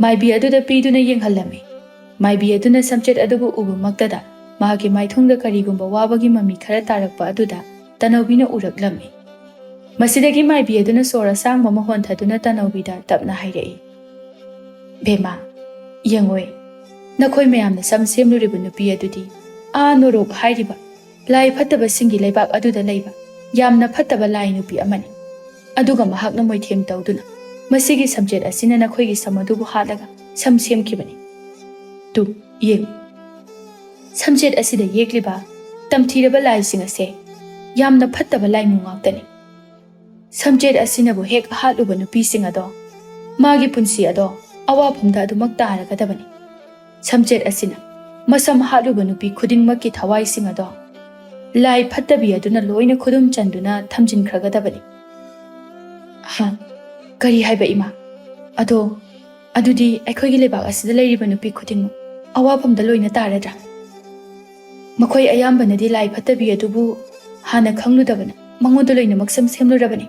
ꯃꯥꯏꯕꯤ ꯑꯗꯨꯗ ꯄꯤꯗꯨꯅ ꯌꯦꯡꯍꯜꯂꯝꯃꯤ꯫ ꯃꯥꯏꯕꯤ ꯑꯗꯨꯅ ꯁꯝꯆꯦꯠ ꯑꯗꯨꯕꯨ ꯎꯕꯃꯛꯇꯗ ꯃꯍꯥꯛꯀꯤ ꯃꯥꯏꯊꯣꯡꯗ ꯀꯔꯤꯒꯨꯝꯕ ꯋꯥꯕꯒꯤ ꯃꯃꯤ ꯈꯔ ꯇꯥꯔꯛꯄ ꯑꯗꯨꯗ ꯇꯅꯧꯕꯤꯅ ꯎꯔꯛꯂꯝꯃꯤ꯫ ꯃꯁꯤꯗꯒꯤ ꯃꯥꯏꯕꯤ ꯑꯗꯨꯅ ꯁꯣꯔ ꯑꯁꯥꯡꯕ ꯑꯃ ꯍꯣꯟꯊꯗꯨꯅ ꯇꯅꯧꯕꯤꯗ ꯇꯞꯅ ꯍꯥꯏꯔꯛꯏ, "ꯕꯦꯝꯃ, ꯌꯦꯡꯉꯣꯏ, ꯅꯈꯣꯏ ꯃꯌꯥꯝꯅ ꯁꯝ ꯁꯦꯝꯂꯨꯔꯤꯕ ꯅꯨꯄꯤ ꯑꯗꯨꯗꯤ ꯑꯥ ꯅꯣꯔꯣꯛ ꯍꯥꯏꯔꯤꯕ ꯂꯥꯏ ꯐꯠꯇꯕꯁꯤꯡꯒꯤ ꯂꯩꯕꯥꯛ ꯑꯗꯨꯗ ꯂꯩꯕ ꯌꯥꯝꯅ ꯐꯠꯇꯕ ꯂꯥꯏ ꯅꯨꯄꯤ ꯑꯃꯅꯤ꯫ ꯑꯗꯨꯒ ꯃꯍꯥꯛꯅ ꯃꯣꯏꯊꯦꯝ ꯇꯧꯗꯨꯅ ꯃꯁꯤꯒꯤ ꯁꯝꯆꯦꯠ ꯑꯁꯤꯅ ꯅꯈꯣꯏꯒꯤ ꯁꯝ ꯑꯗꯨꯕꯨ ꯍꯥꯠꯂꯒ ꯁꯝ ꯁꯦꯝꯈꯤꯕꯅꯤ꯫ ꯇꯨ, ꯌꯦꯡꯉꯨ, ꯁꯝꯆꯦꯠ ꯑꯁꯤꯗ ꯌꯦꯛꯂꯤꯕ ꯇꯝꯊꯤꯔꯕ ꯂꯥꯏꯁꯤꯡ ꯑꯁꯦ ꯌꯥꯝꯅ ꯐꯠꯇꯕ ꯂꯥꯏꯃꯨ ꯉꯥꯛꯇꯅꯤ꯫ ꯁꯝꯆꯦꯠ ꯑꯁꯤꯅꯕꯨ ꯍꯦꯛ ꯍꯥꯠꯂꯨꯕ ꯅꯨꯄꯤꯁꯤꯡ ꯑꯗꯣ ꯃꯥꯒꯤ ꯄꯨꯟꯁꯤ ꯑꯗꯣ ꯑꯋꯥꯐꯝꯗ ꯑꯗꯨꯃꯛ ꯇꯥꯔꯒꯗꯕꯅꯤ꯫ ꯁꯝꯆꯦꯠ ꯑꯁꯤꯅ ꯃꯁꯝ ꯍꯥꯠꯂꯨꯕ ꯅꯨꯄꯤ ꯈꯨꯗꯤꯡꯃꯛꯀꯤ ꯊꯋꯥꯏꯁꯤꯡ ꯑꯗꯣ ꯂꯥꯏ ꯐꯠꯇꯕꯤ ꯑꯗꯨꯅ ꯂꯣꯏꯅ ꯈꯨꯗꯨꯝ ꯆꯟꯗꯨꯅ ꯊꯝꯖꯤꯟꯈ꯭ꯔꯒꯗꯕꯅꯤ꯫ ꯍꯥ? ꯀꯔꯤ ꯍꯥꯏꯕ, ꯏꯃꯥ? ꯑꯗꯣ, ꯑꯗꯨꯗꯤ ꯑꯩꯈꯣꯏꯒꯤ ꯂꯩꯕꯥꯛ ꯑꯁꯤꯗ ꯂꯩꯔꯤꯕ ꯅꯨꯄꯤ ꯈꯨꯗꯤꯡꯃꯛ ꯑꯋꯥꯐꯝꯗ ꯂꯣꯏꯅ ꯇꯥꯔꯗ꯭ꯔꯥ? ꯃꯈꯣꯏ ꯑꯌꯥꯝꯕꯅꯗꯤ ꯂꯥꯏ ꯐꯠꯇꯕꯤ ꯑꯗꯨꯕꯨ ꯍꯥꯟꯅ ꯈꯪꯂꯨꯗꯕꯅ ꯃꯉꯣꯟꯗ ꯂꯣꯏꯅꯃꯛ ꯁꯝ ꯁꯦꯝꯂꯨꯔꯕꯅꯤ꯫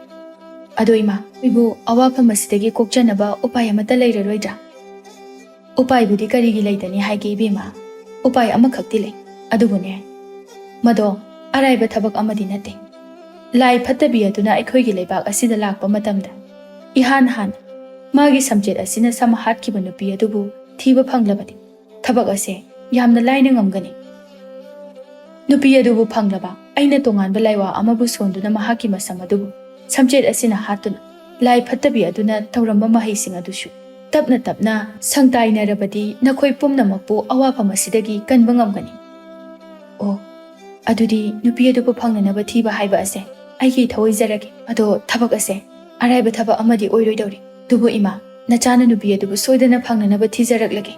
ꯑꯗꯣ ꯏꯃꯥ, ꯑꯩꯕꯨ ꯑꯋꯥꯐꯝ ꯑꯁꯤꯗꯒꯤ ꯀꯣꯛꯆꯅꯕ ꯎꯄꯥꯏ ꯑꯃꯠꯇ ꯂꯩꯔꯔꯣꯏꯗ꯭ꯔꯥ? ꯎꯄꯥꯏꯕꯨꯗꯤ ꯀꯔꯤꯒꯤ ꯂꯩꯇꯅꯤ ꯍꯥꯏꯒꯦ, ꯏꯕꯦꯝꯃ? ꯎꯄꯥꯏ ꯑꯃꯈꯛꯇꯤ ꯂꯩ꯫ ꯑꯗꯨꯕꯨꯅꯦ, ꯃꯗꯣ ꯑꯔꯥꯏꯕ ꯊꯕꯛ ꯑꯃꯗꯤ ꯅꯠꯇꯦ꯫ ꯂꯥꯏ ꯐꯠꯇꯕꯤ ꯑꯗꯨꯅ ꯑꯩꯈꯣꯏꯒꯤ ꯂꯩꯕꯥꯛ ꯑꯁꯤꯗ ꯂꯥꯛꯄ ꯃꯇꯝꯗ, ꯏꯍꯥꯟ ꯍꯥꯟꯅ ꯃꯥꯒꯤ ꯁꯝꯆꯦꯠ ꯑꯁꯤꯅ ꯁꯝ ꯍꯥꯠꯈꯤꯕ ꯅꯨꯄꯤ ꯑꯗꯨꯕꯨ ꯊꯤꯕ ꯐꯪꯂꯕꯗꯤ, ꯊꯕꯛ ꯑꯁꯦ ꯌꯥꯝꯅ ꯂꯥꯏꯅ ꯉꯝꯒꯅꯤ꯫ ꯅꯨꯄꯤ ꯑꯗꯨꯕꯨ ꯐꯪꯂꯕ ꯑꯩꯅ ꯇꯣꯉꯥꯟꯕ ꯂꯥꯏꯋꯥ ꯑꯃꯕꯨ ꯁꯣꯟꯗꯨꯅ ꯃꯍꯥꯛꯀꯤ ꯃꯁꯝ ꯑꯗꯨꯕꯨ ꯁꯝꯆꯦꯠ ꯑꯁꯤꯅ ꯍꯥꯠꯇꯨꯅ ꯂꯥꯏ ꯐꯠꯇꯕꯤ ꯑꯗꯨꯅ ꯇꯧꯔꯝꯕ ꯃꯍꯩꯁꯤꯡ ꯑꯗꯨꯁꯨ ꯇꯞꯅ ꯇꯞꯅ ꯁꯪꯇꯥꯏꯅꯔꯕꯗꯤ ꯅꯈꯣꯏ ꯄꯨꯝꯅꯃꯛꯄꯨ ꯑꯋꯥꯐꯝ ꯑꯁꯤꯗꯒꯤ ꯀꯟꯕ ꯉꯝꯒꯅꯤ꯫ ꯑꯣ, ꯑꯗꯨꯗꯤ ꯅꯨꯄꯤ ꯑꯗꯨꯕꯨ ꯐꯪꯅꯅꯕ ꯊꯤꯕ ꯍꯥꯏꯕ ꯑꯁꯦ ꯑꯩꯒꯤ ꯏꯊꯧ ꯑꯣꯏꯖꯔꯒꯦ꯫ ꯑꯗꯣ ꯊꯕꯛ ꯑꯁꯦ ꯑꯔꯥꯏꯕ ꯊꯕꯛ ꯑꯃꯗꯤ ꯑꯣꯏꯔꯣꯏꯗꯧꯔꯤ꯫ ꯑꯗꯨꯕꯨ ꯏꯃꯥ, ꯅꯆꯥꯅ ꯅꯨꯄꯤ ꯑꯗꯨꯕꯨ ꯁꯣꯏꯗꯅ ꯐꯪꯅꯅꯕ ꯊꯤꯖꯔꯛꯂꯒꯦ꯫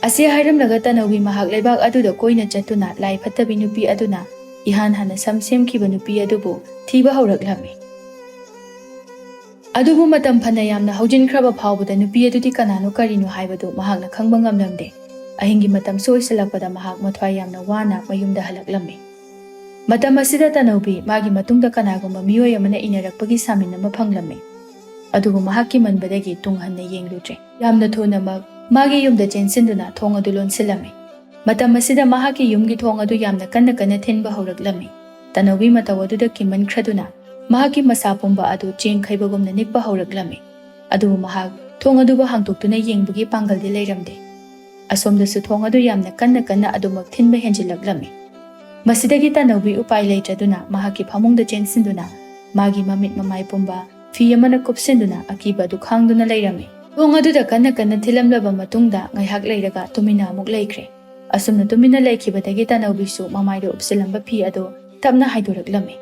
ꯑꯁꯤ ꯍꯥꯏꯔꯝꯂꯒ ꯇꯅꯧꯕꯤ ꯃꯍꯥꯛ ꯂꯩꯕꯥꯛ ꯑꯗꯨꯗ ꯀꯣꯏꯅ ꯆꯠꯇꯨꯅ ꯂꯥꯏ ꯐꯠꯇꯕꯤ ꯅꯨꯄꯤ ꯑꯗꯨꯅ ꯏꯍꯥꯟ ꯍꯥꯟꯅ ꯁꯝ ꯁꯦꯝꯈꯤꯕ ꯅꯨꯄꯤ ꯑꯗꯨꯕꯨ ꯊꯤꯕ ꯍꯧꯔꯛꯂꯝꯃꯤ꯫ ꯑꯗꯨꯕꯨ ꯃꯇꯝ ꯐꯅ ꯌꯥꯝꯅ ꯍꯧꯖꯤꯟꯈ꯭ꯔꯕ ꯐꯥꯎꯕꯗ ꯅꯨꯄꯤ ꯑꯗꯨꯗꯤ ꯀꯅꯥꯅꯣ ꯀꯔꯤꯅꯣ ꯍꯥꯏꯕꯗꯨ ꯃꯍꯥꯛꯅ ꯈꯪꯕ ꯉꯝꯂꯝꯗꯦ꯫ ꯑꯍꯤꯡꯒꯤ ꯃꯇꯝꯁꯨ ꯑꯣꯏꯁꯤꯜꯂꯛꯄꯗ ꯃꯍꯥꯛ ꯃꯊ꯭ꯋꯥꯏ ꯌꯥꯝꯅ ꯋꯥꯅ ꯃꯌꯨꯝꯗ ꯍꯜꯂꯛꯂꯝꯃꯤ꯫ ꯃꯇꯝ ꯑꯁꯤꯗ ꯇꯅꯧꯕꯤ ꯃꯥꯒꯤ ꯃꯇꯨꯡꯗ ꯀꯅꯥꯒꯨꯝꯕ ꯃꯤꯑꯣꯏ ꯑꯃꯅ ꯏꯅꯔꯛꯄꯒꯤ ꯁꯥꯃꯤꯟ ꯑꯃ ꯐꯪꯂꯝꯃꯤ꯫ ꯑꯗꯨꯕꯨ ꯃꯍꯥꯛ ꯀꯤꯃꯟꯕꯗꯒꯤ ꯇꯨꯡ ꯍꯟꯅ ꯌꯦꯡꯂꯨꯗ꯭ꯔꯦ꯫ ꯌꯥꯝꯅ ꯊꯨꯅꯃꯛ ꯃꯥꯒꯤ ꯌꯨꯝꯗ ꯆꯦꯟꯁꯤꯟꯗꯨꯅ ꯊꯣꯡ ꯑꯗꯨ ꯂꯣꯟꯁꯤꯜꯂꯝꯃꯤ꯫ ꯃꯇꯝ ꯑꯁꯤꯗ ꯃꯍꯥꯛꯀꯤ ꯌꯨꯝꯒꯤ ꯊꯣꯡ ꯑꯗꯨ ꯌꯥꯝꯅ ꯀꯟꯅ ꯀꯟꯅ ꯊꯤꯟꯕ ꯍꯧꯔꯛꯂꯝꯃꯤ꯫ ꯇꯅꯧꯕꯤ ꯃꯇꯧ ꯑꯗꯨꯗ ꯀꯤꯃꯟꯈ꯭ꯔꯗꯨꯅ ꯃꯍꯥꯛꯀꯤ ꯃꯁꯥ ꯄꯨꯝꯕ ꯑꯗꯨ ꯆꯦꯡ ꯈꯩꯕꯒꯨꯝꯅ ꯅꯤꯛꯄ ꯍꯧꯔꯛꯂꯝꯃꯤ꯫ ꯑꯗꯨꯕꯨ ꯃꯍꯥꯛ ꯊꯣꯡ ꯑꯗꯨꯕꯨ ꯍꯥꯡꯗꯣꯛꯇꯨꯅ ꯌꯦꯡꯕꯒꯤ ꯄꯥꯡꯒꯜꯗꯤ ꯂꯩꯔꯝꯗꯦ꯫ ꯑꯁꯣꯝꯗꯁꯨ ꯊꯣꯡ ꯑꯗꯨ ꯌꯥꯝꯅ ꯀꯟꯅ ꯀꯟꯅ ꯑꯗꯨꯃꯛ ꯊꯤꯟꯕ ꯍꯦꯟꯖꯤꯜꯂꯛꯂꯝꯃꯤ꯫ ꯃꯁꯤꯗꯒꯤ ꯇꯅꯧꯕꯤ ꯎꯄꯥꯏ ꯂꯩꯇ꯭ꯔꯗꯨꯅ ꯃꯍꯥꯛꯀꯤ ꯐꯃꯨꯡꯗ ꯆꯦꯟꯁꯤꯟꯗꯨꯅ ꯃꯥꯒꯤ ꯃꯃꯤꯠ ꯃꯃꯥꯏ ꯄꯨꯝꯕ ꯐꯤ ꯑꯃꯅ ꯀꯨꯞꯁꯤꯟꯗꯨꯅ ꯑꯀꯤꯕ ꯑꯗꯨ ꯈꯥꯡꯗꯨꯅ ꯂꯩꯔꯝꯃꯤ꯫ ꯊꯣꯡ ꯑꯗꯨꯗ ꯀꯟꯅ ꯀꯟꯅ ꯊꯤꯜꯂꯝꯂꯕ ꯃꯇꯨꯡꯗ ꯉꯥꯏꯍꯥꯛ ꯂꯩꯔꯒ ꯇꯨꯃꯤꯟꯅ ꯑꯃꯨꯛ ꯂꯩꯈ꯭ꯔꯦ꯫ ꯑꯁꯨꯝꯅ ꯇꯨꯃꯤꯟꯅ ꯂꯩꯈꯤꯕꯗꯒꯤ ꯇꯅꯧꯕꯤꯁꯨ ꯃꯃꯥꯏꯗ ꯎꯞꯁꯤꯜꯂꯝꯕ ꯐꯤ ꯑꯗꯨ ꯇꯞꯅ ꯍꯥꯏꯗꯣꯔꯛꯂꯝꯃꯤ꯫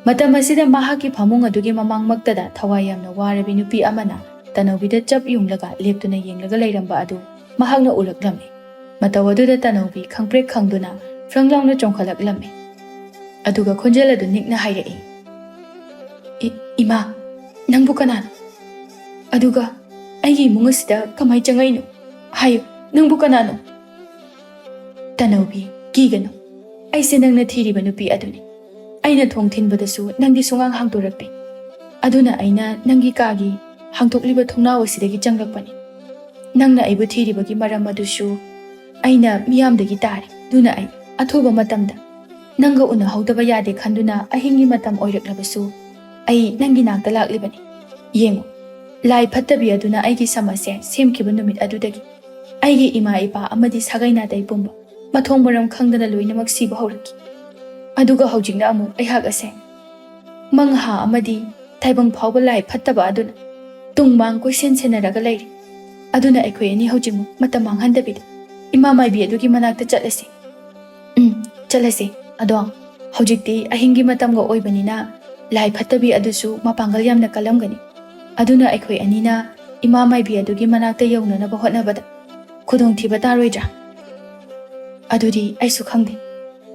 ꯃꯇꯝ ꯑꯁꯤꯗ ꯃꯍꯥꯛꯀꯤ ꯐꯃꯨꯡ ꯑꯗꯨꯒꯤ ꯃꯃꯥꯡꯃꯛꯇꯗ ꯊꯋꯥꯏ ꯌꯥꯝꯅ ꯋꯥꯔꯕꯤ ꯅꯨꯄꯤ ꯑꯃꯅ ꯇꯅꯧꯕꯤꯗ ꯆꯞ ꯌꯨꯡꯂꯒ ꯂꯦꯞꯇꯨꯅ ꯌꯦꯡꯂꯒ ꯂꯩꯔꯝꯕ ꯑꯗꯨ ꯃꯍꯥꯛꯅ ꯎꯔꯛꯂꯝꯃꯤ꯫ ꯃꯇꯧ ꯑꯗꯨꯗ ꯇꯅꯧꯕꯤ ꯈꯪꯄ꯭ꯔꯦꯛ ꯈꯪꯗꯨꯅ ꯐ꯭ꯔꯪ ꯂꯥꯎꯅ ꯆꯣꯡꯈꯠꯂꯛꯂꯝꯃꯤ꯫ ꯑꯗꯨꯒ ꯈꯣꯟꯖꯦꯜ ꯑꯗꯨ ꯅꯤꯛꯅ ꯍꯥꯏꯔꯛꯏ, "ꯏ-, ꯏꯃꯥ, ꯅꯪꯕꯨ ꯀꯅꯥꯅꯣ? ꯑꯗꯨꯒ ꯑꯩꯒꯤ ꯏꯃꯨꯡ ꯑꯁꯤꯗ ꯀꯃꯥꯏ ꯆꯪꯉꯛꯏꯅꯣ? ꯍꯥꯏꯌꯨ, ꯅꯪꯕꯨ ꯀꯅꯥꯅꯣ?" "ꯇꯅꯧꯕꯤ, ꯀꯤꯒꯅꯨ꯫ ꯑꯩꯁꯦ ꯅꯪꯅ ꯊꯤꯔꯤꯕ ꯅꯨꯄꯤ ꯑꯗꯨꯅꯤ꯫ ꯑꯩꯅ ꯊꯣꯡ ꯊꯤꯟꯕꯗꯁꯨ ꯅꯪꯗꯤ ꯁꯨꯡꯍꯥꯡ ꯍꯥꯡꯗꯣꯔꯛꯇꯦ꯫ ꯑꯗꯨꯅ ꯑꯩꯅ ꯅꯪꯒꯤ ꯀꯥꯒꯤ ꯍꯥꯡꯗꯣꯛꯂꯤꯕ ꯊꯣꯡꯅꯥꯎ ꯑꯁꯤꯗꯒꯤ ꯆꯪꯂꯛꯄꯅꯤ꯫ ꯅꯪꯅ ꯑꯩꯕꯨ ꯊꯤꯔꯤꯕꯒꯤ ꯃꯔꯝ ꯑꯗꯨꯁꯨ ꯑꯩꯅ ꯃꯤꯌꯥꯝꯗꯒꯤ ꯇꯥꯔꯦ꯫ ꯑꯗꯨꯅ ꯑꯩ ꯑꯊꯨꯕ ꯃꯇꯝꯗ ꯅꯪꯒ ꯎꯅꯍꯧꯗꯕ ꯌꯥꯗꯦ ꯈꯟꯗꯨꯅ ꯑꯍꯤꯡꯒꯤ ꯃꯇꯝ ꯑꯣꯏꯔꯛꯂꯕꯁꯨ ꯑꯩ ꯅꯪꯒꯤ ꯅꯥꯛꯇ ꯂꯥꯛꯂꯤꯕꯅꯤ꯫ ꯌꯦꯡꯉꯨ, ꯂꯥꯏ ꯐꯠꯇꯕꯤ ꯑꯗꯨꯅ ꯑꯩꯒꯤ ꯁꯝ ꯑꯁꯦ ꯁꯦꯝꯈꯤꯕ ꯅꯨꯃꯤꯠ ꯑꯗꯨꯗꯒꯤ ꯑꯩꯒꯤ ꯏꯃꯥ ꯏꯄꯥ ꯑꯃꯗꯤ ꯁꯥꯒꯩ ꯅꯥꯇꯩ ꯄꯨꯝꯕ ꯃꯊꯣꯡ ꯃꯔꯝ ꯈꯪꯗꯅ ꯂꯣꯏꯅꯃꯛ ꯁꯤꯕ ꯍꯧꯔꯛꯈꯤ꯫ ꯑꯗꯨꯒ ꯍꯧꯖꯤꯛꯅ ꯑꯃꯨꯛ ꯑꯩꯍꯥꯛ ꯑꯁꯦ ꯃꯪꯍꯥ ꯑꯃꯗꯤ ꯇꯥꯏꯕꯪ ꯐꯥꯎꯕ ꯂꯥꯏ ꯐꯠꯇꯕ ꯑꯗꯨꯅ ꯇꯨꯡ ꯃꯥꯡ ꯀꯣꯏꯁꯦꯟ ꯁꯦꯟꯅꯔꯒ ꯂꯩꯔꯤ꯫ ꯑꯗꯨꯅ ꯑꯩꯈꯣꯏ ꯑꯅꯤ ꯍꯧꯖꯤꯛꯃꯛ ꯃꯇꯝ ꯃꯥꯡꯍꯟꯗꯕꯤꯗ ꯏꯃꯥ ꯃꯥꯏꯕꯤ ꯑꯗꯨꯒꯤ ꯃꯅꯥꯛꯇ ꯆꯠꯂꯁꯤ꯫" "ꯎꯝ, ꯆꯠꯂꯁꯤ꯫ ꯑꯗꯣ ꯍꯧꯖꯤꯛꯇꯤ ꯑꯍꯤꯡꯒꯤ ꯃꯇꯝꯒ ꯑꯣꯏꯕꯅꯤꯅ ꯂꯥꯏ ꯐꯠꯇꯕꯤ ꯑꯗꯨꯁꯨ ꯃꯄꯥꯡꯒꯜ ꯌꯥꯝꯅ ꯀꯜꯂꯝꯒꯅꯤ꯫ ꯑꯗꯨꯅ ꯑꯩꯈꯣꯏ ꯑꯅꯤꯅ ꯏꯃꯥ ꯃꯥꯏꯕꯤ ꯑꯗꯨꯒꯤ ꯃꯅꯥꯛꯇ ꯌꯧꯅꯅꯕ ꯍꯣꯠꯅꯕꯗ ꯈꯨꯗꯣꯡꯊꯤꯕ ꯇꯥꯔꯣꯏꯗ꯭ꯔꯥ?" "ꯑꯗꯨꯗꯤ ꯑꯩꯁꯨ ꯈꯪꯗꯦ꯫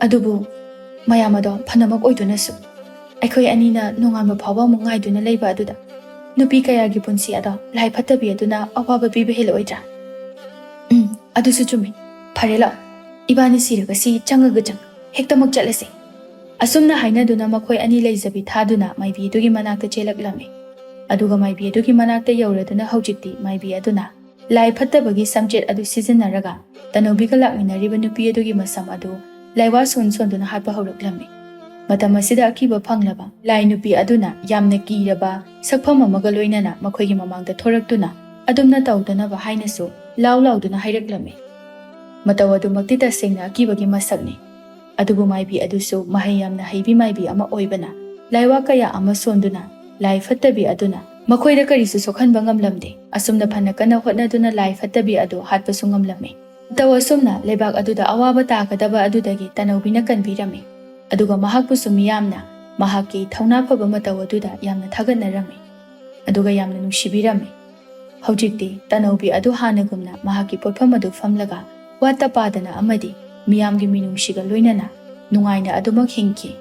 ꯑꯗꯨꯕꯨ ꯃꯌꯥꯝ ꯑꯗꯣ ꯐꯅꯃꯛ ꯑꯣꯏꯗꯨꯅꯁꯨ ꯑꯩꯈꯣꯏ ꯑꯅꯤꯅ ꯅꯣꯡꯉꯥꯟꯕ ꯐꯥꯎꯕ ꯑꯃꯨꯛ ꯉꯥꯏꯗꯨꯅ ꯂꯩꯕ ꯑꯗꯨꯗ ꯅꯨꯄꯤ ꯀꯌꯥꯒꯤ ꯄꯨꯟꯁꯤ ꯑꯗꯣ ꯂꯥꯏ ꯐꯠꯇꯕꯤ ꯑꯗꯨꯅ ꯑꯋꯥꯕ ꯄꯤꯕ ꯍꯦꯜꯂꯛꯑꯣꯏꯗ꯭ꯔꯥ?" "ꯎꯝ, ꯑꯗꯨꯁꯨ ꯆꯨꯝꯃꯤ꯫ ꯐꯔꯦ, ꯂꯥꯛꯑꯣ, ꯏꯕꯥꯅꯤ ꯁꯤꯔꯒ ꯁꯤ ꯆꯪꯉꯒ ꯆꯪ ꯍꯦꯛꯇꯃꯛ ꯆꯠꯂꯁꯤ꯫" ꯑꯁꯨꯝꯅ ꯍꯥꯏꯅꯗꯨꯅ ꯃꯈꯣꯏ ꯑꯅꯤ ꯂꯩꯖꯕꯤ ꯊꯥꯗꯨꯅ ꯃꯥꯏꯕꯤ ꯑꯗꯨꯒꯤ ꯃꯅꯥꯛꯇ ꯆꯦꯜꯂꯛꯂꯝꯃꯤ꯫ ꯑꯗꯨꯒ ꯃꯥꯏꯕꯤ ꯑꯗꯨꯒꯤ ꯃꯅꯥꯛꯇ ꯌꯧꯔꯗꯨꯅ ꯍꯧꯖꯤꯛꯇꯤ ꯃꯥꯏꯕꯤ ꯑꯗꯨꯅ ꯂꯥꯏ ꯐꯠꯇꯕꯒꯤ ꯁꯝꯆꯦꯠ ꯑꯗꯨ ꯁꯤꯖꯤꯟꯅꯔꯒ ꯇꯅꯧꯕꯤꯒ ꯂꯥꯛꯃꯤꯟꯅꯔꯤꯕ ꯅꯨꯄꯤ ꯑꯗꯨꯒꯤ ꯃꯁꯝ ꯑꯗꯨ ꯂꯥꯏꯋꯥ ꯁꯣꯟ ꯁꯣꯟꯗꯨꯅ ꯍꯥꯠꯄ ꯍꯧꯔꯛꯂꯝꯃꯤ꯫ ꯃꯇꯝ ꯑꯁꯤꯗ ꯑꯀꯤꯕ ꯐꯪꯂꯕ ꯂꯥꯏ ꯅꯨꯄꯤ ꯑꯗꯨꯅ ꯌꯥꯝꯅ ꯀꯤꯔꯕ ꯁꯛꯐꯝ ꯑꯃꯒ ꯂꯣꯏꯅꯅ ꯃꯈꯣꯏꯒꯤ ꯃꯃꯥꯡꯗ ꯊꯣꯔꯛꯇꯨꯅ ꯑꯗꯨꯝꯅ ꯇꯧꯗꯅꯕ ꯍꯥꯏꯅꯁꯨ ꯂꯥꯎ ꯂꯥꯎꯗꯨꯅ ꯍꯥꯏꯔꯛꯂꯝꯃꯤ꯫ ꯃꯇꯧ ꯑꯗꯨꯃꯛꯇꯤ ꯇꯁꯦꯡꯅ ꯑꯀꯤꯕꯒꯤ ꯃꯁꯛꯅꯤ꯫ ꯑꯗꯨꯕꯨ ꯃꯥꯏꯕꯤ ꯑꯗꯨꯁꯨ ꯃꯍꯩ ꯌꯥꯝꯅ ꯍꯩꯕꯤ ꯃꯥꯏꯕꯤ ꯑꯃ ꯑꯣꯏꯕꯅ ꯂꯥꯏꯋꯥ ꯀꯌꯥ ꯑꯃ ꯁꯣꯟꯗꯨꯅ ꯂꯥꯏ ꯐꯠꯇꯕꯤ ꯑꯗꯨꯅ ꯃꯈꯣꯏꯗ ꯀꯔꯤꯁꯨ ꯁꯣꯛꯍꯟꯕ ꯉꯝꯂꯝꯗꯦ꯫ ꯑꯁꯨꯝꯅ ꯐꯅ ꯀꯟꯅ ꯍꯣꯠꯅꯗꯨꯅ ꯂꯥꯏ ꯐꯠꯇꯕꯤ ꯑꯗꯨ ꯍꯥꯠꯄꯁꯨ ꯉꯝꯂꯝꯃꯤ꯫ ꯃꯇꯧ ꯑꯁꯨꯝꯅ ꯂꯩꯕꯥꯛ ꯑꯗꯨꯗ ꯑꯋꯥꯕ ꯇꯥꯒꯗꯕ ꯑꯗꯨꯗꯒꯤ ꯇꯅꯧꯕꯤꯅ ꯀꯟꯕꯤꯔꯝꯃꯤ꯫ ꯑꯗꯨꯒ ꯃꯍꯥꯛꯄꯨꯁꯨ ꯃꯤꯌꯥꯝꯅ ꯃꯍꯥꯛꯀꯤ ꯊꯧꯅꯥ ꯐꯕ ꯃꯇꯧ ꯑꯗꯨꯗ ꯌꯥꯝꯅ ꯊꯥꯒꯠꯅꯔꯝꯃꯤ, ꯑꯗꯨꯒ ꯌꯥꯝꯅ ꯅꯨꯡꯁꯤꯕꯤꯔꯝꯃꯤ꯫ ꯍꯧꯖꯤꯛꯇꯤ ꯇꯅꯧꯕꯤ ꯑꯗꯨ ꯍꯥꯟꯅꯒꯨꯝꯅ ꯃꯍꯥꯛꯀꯤ ꯄꯣꯠꯐꯝ ꯑꯗꯨ ꯐꯝꯂꯒ ꯋꯥꯠꯇ ꯄꯥꯗꯅ ꯑꯃꯗꯤ ꯃꯤꯌꯥꯝꯒꯤ ꯃꯤꯅꯨꯡꯁꯤꯒ ꯂꯣꯏꯅꯅ ꯅꯨꯡꯉꯥꯏꯅ ꯑꯗꯨꯃꯛ ꯍꯤꯡꯈꯤ꯫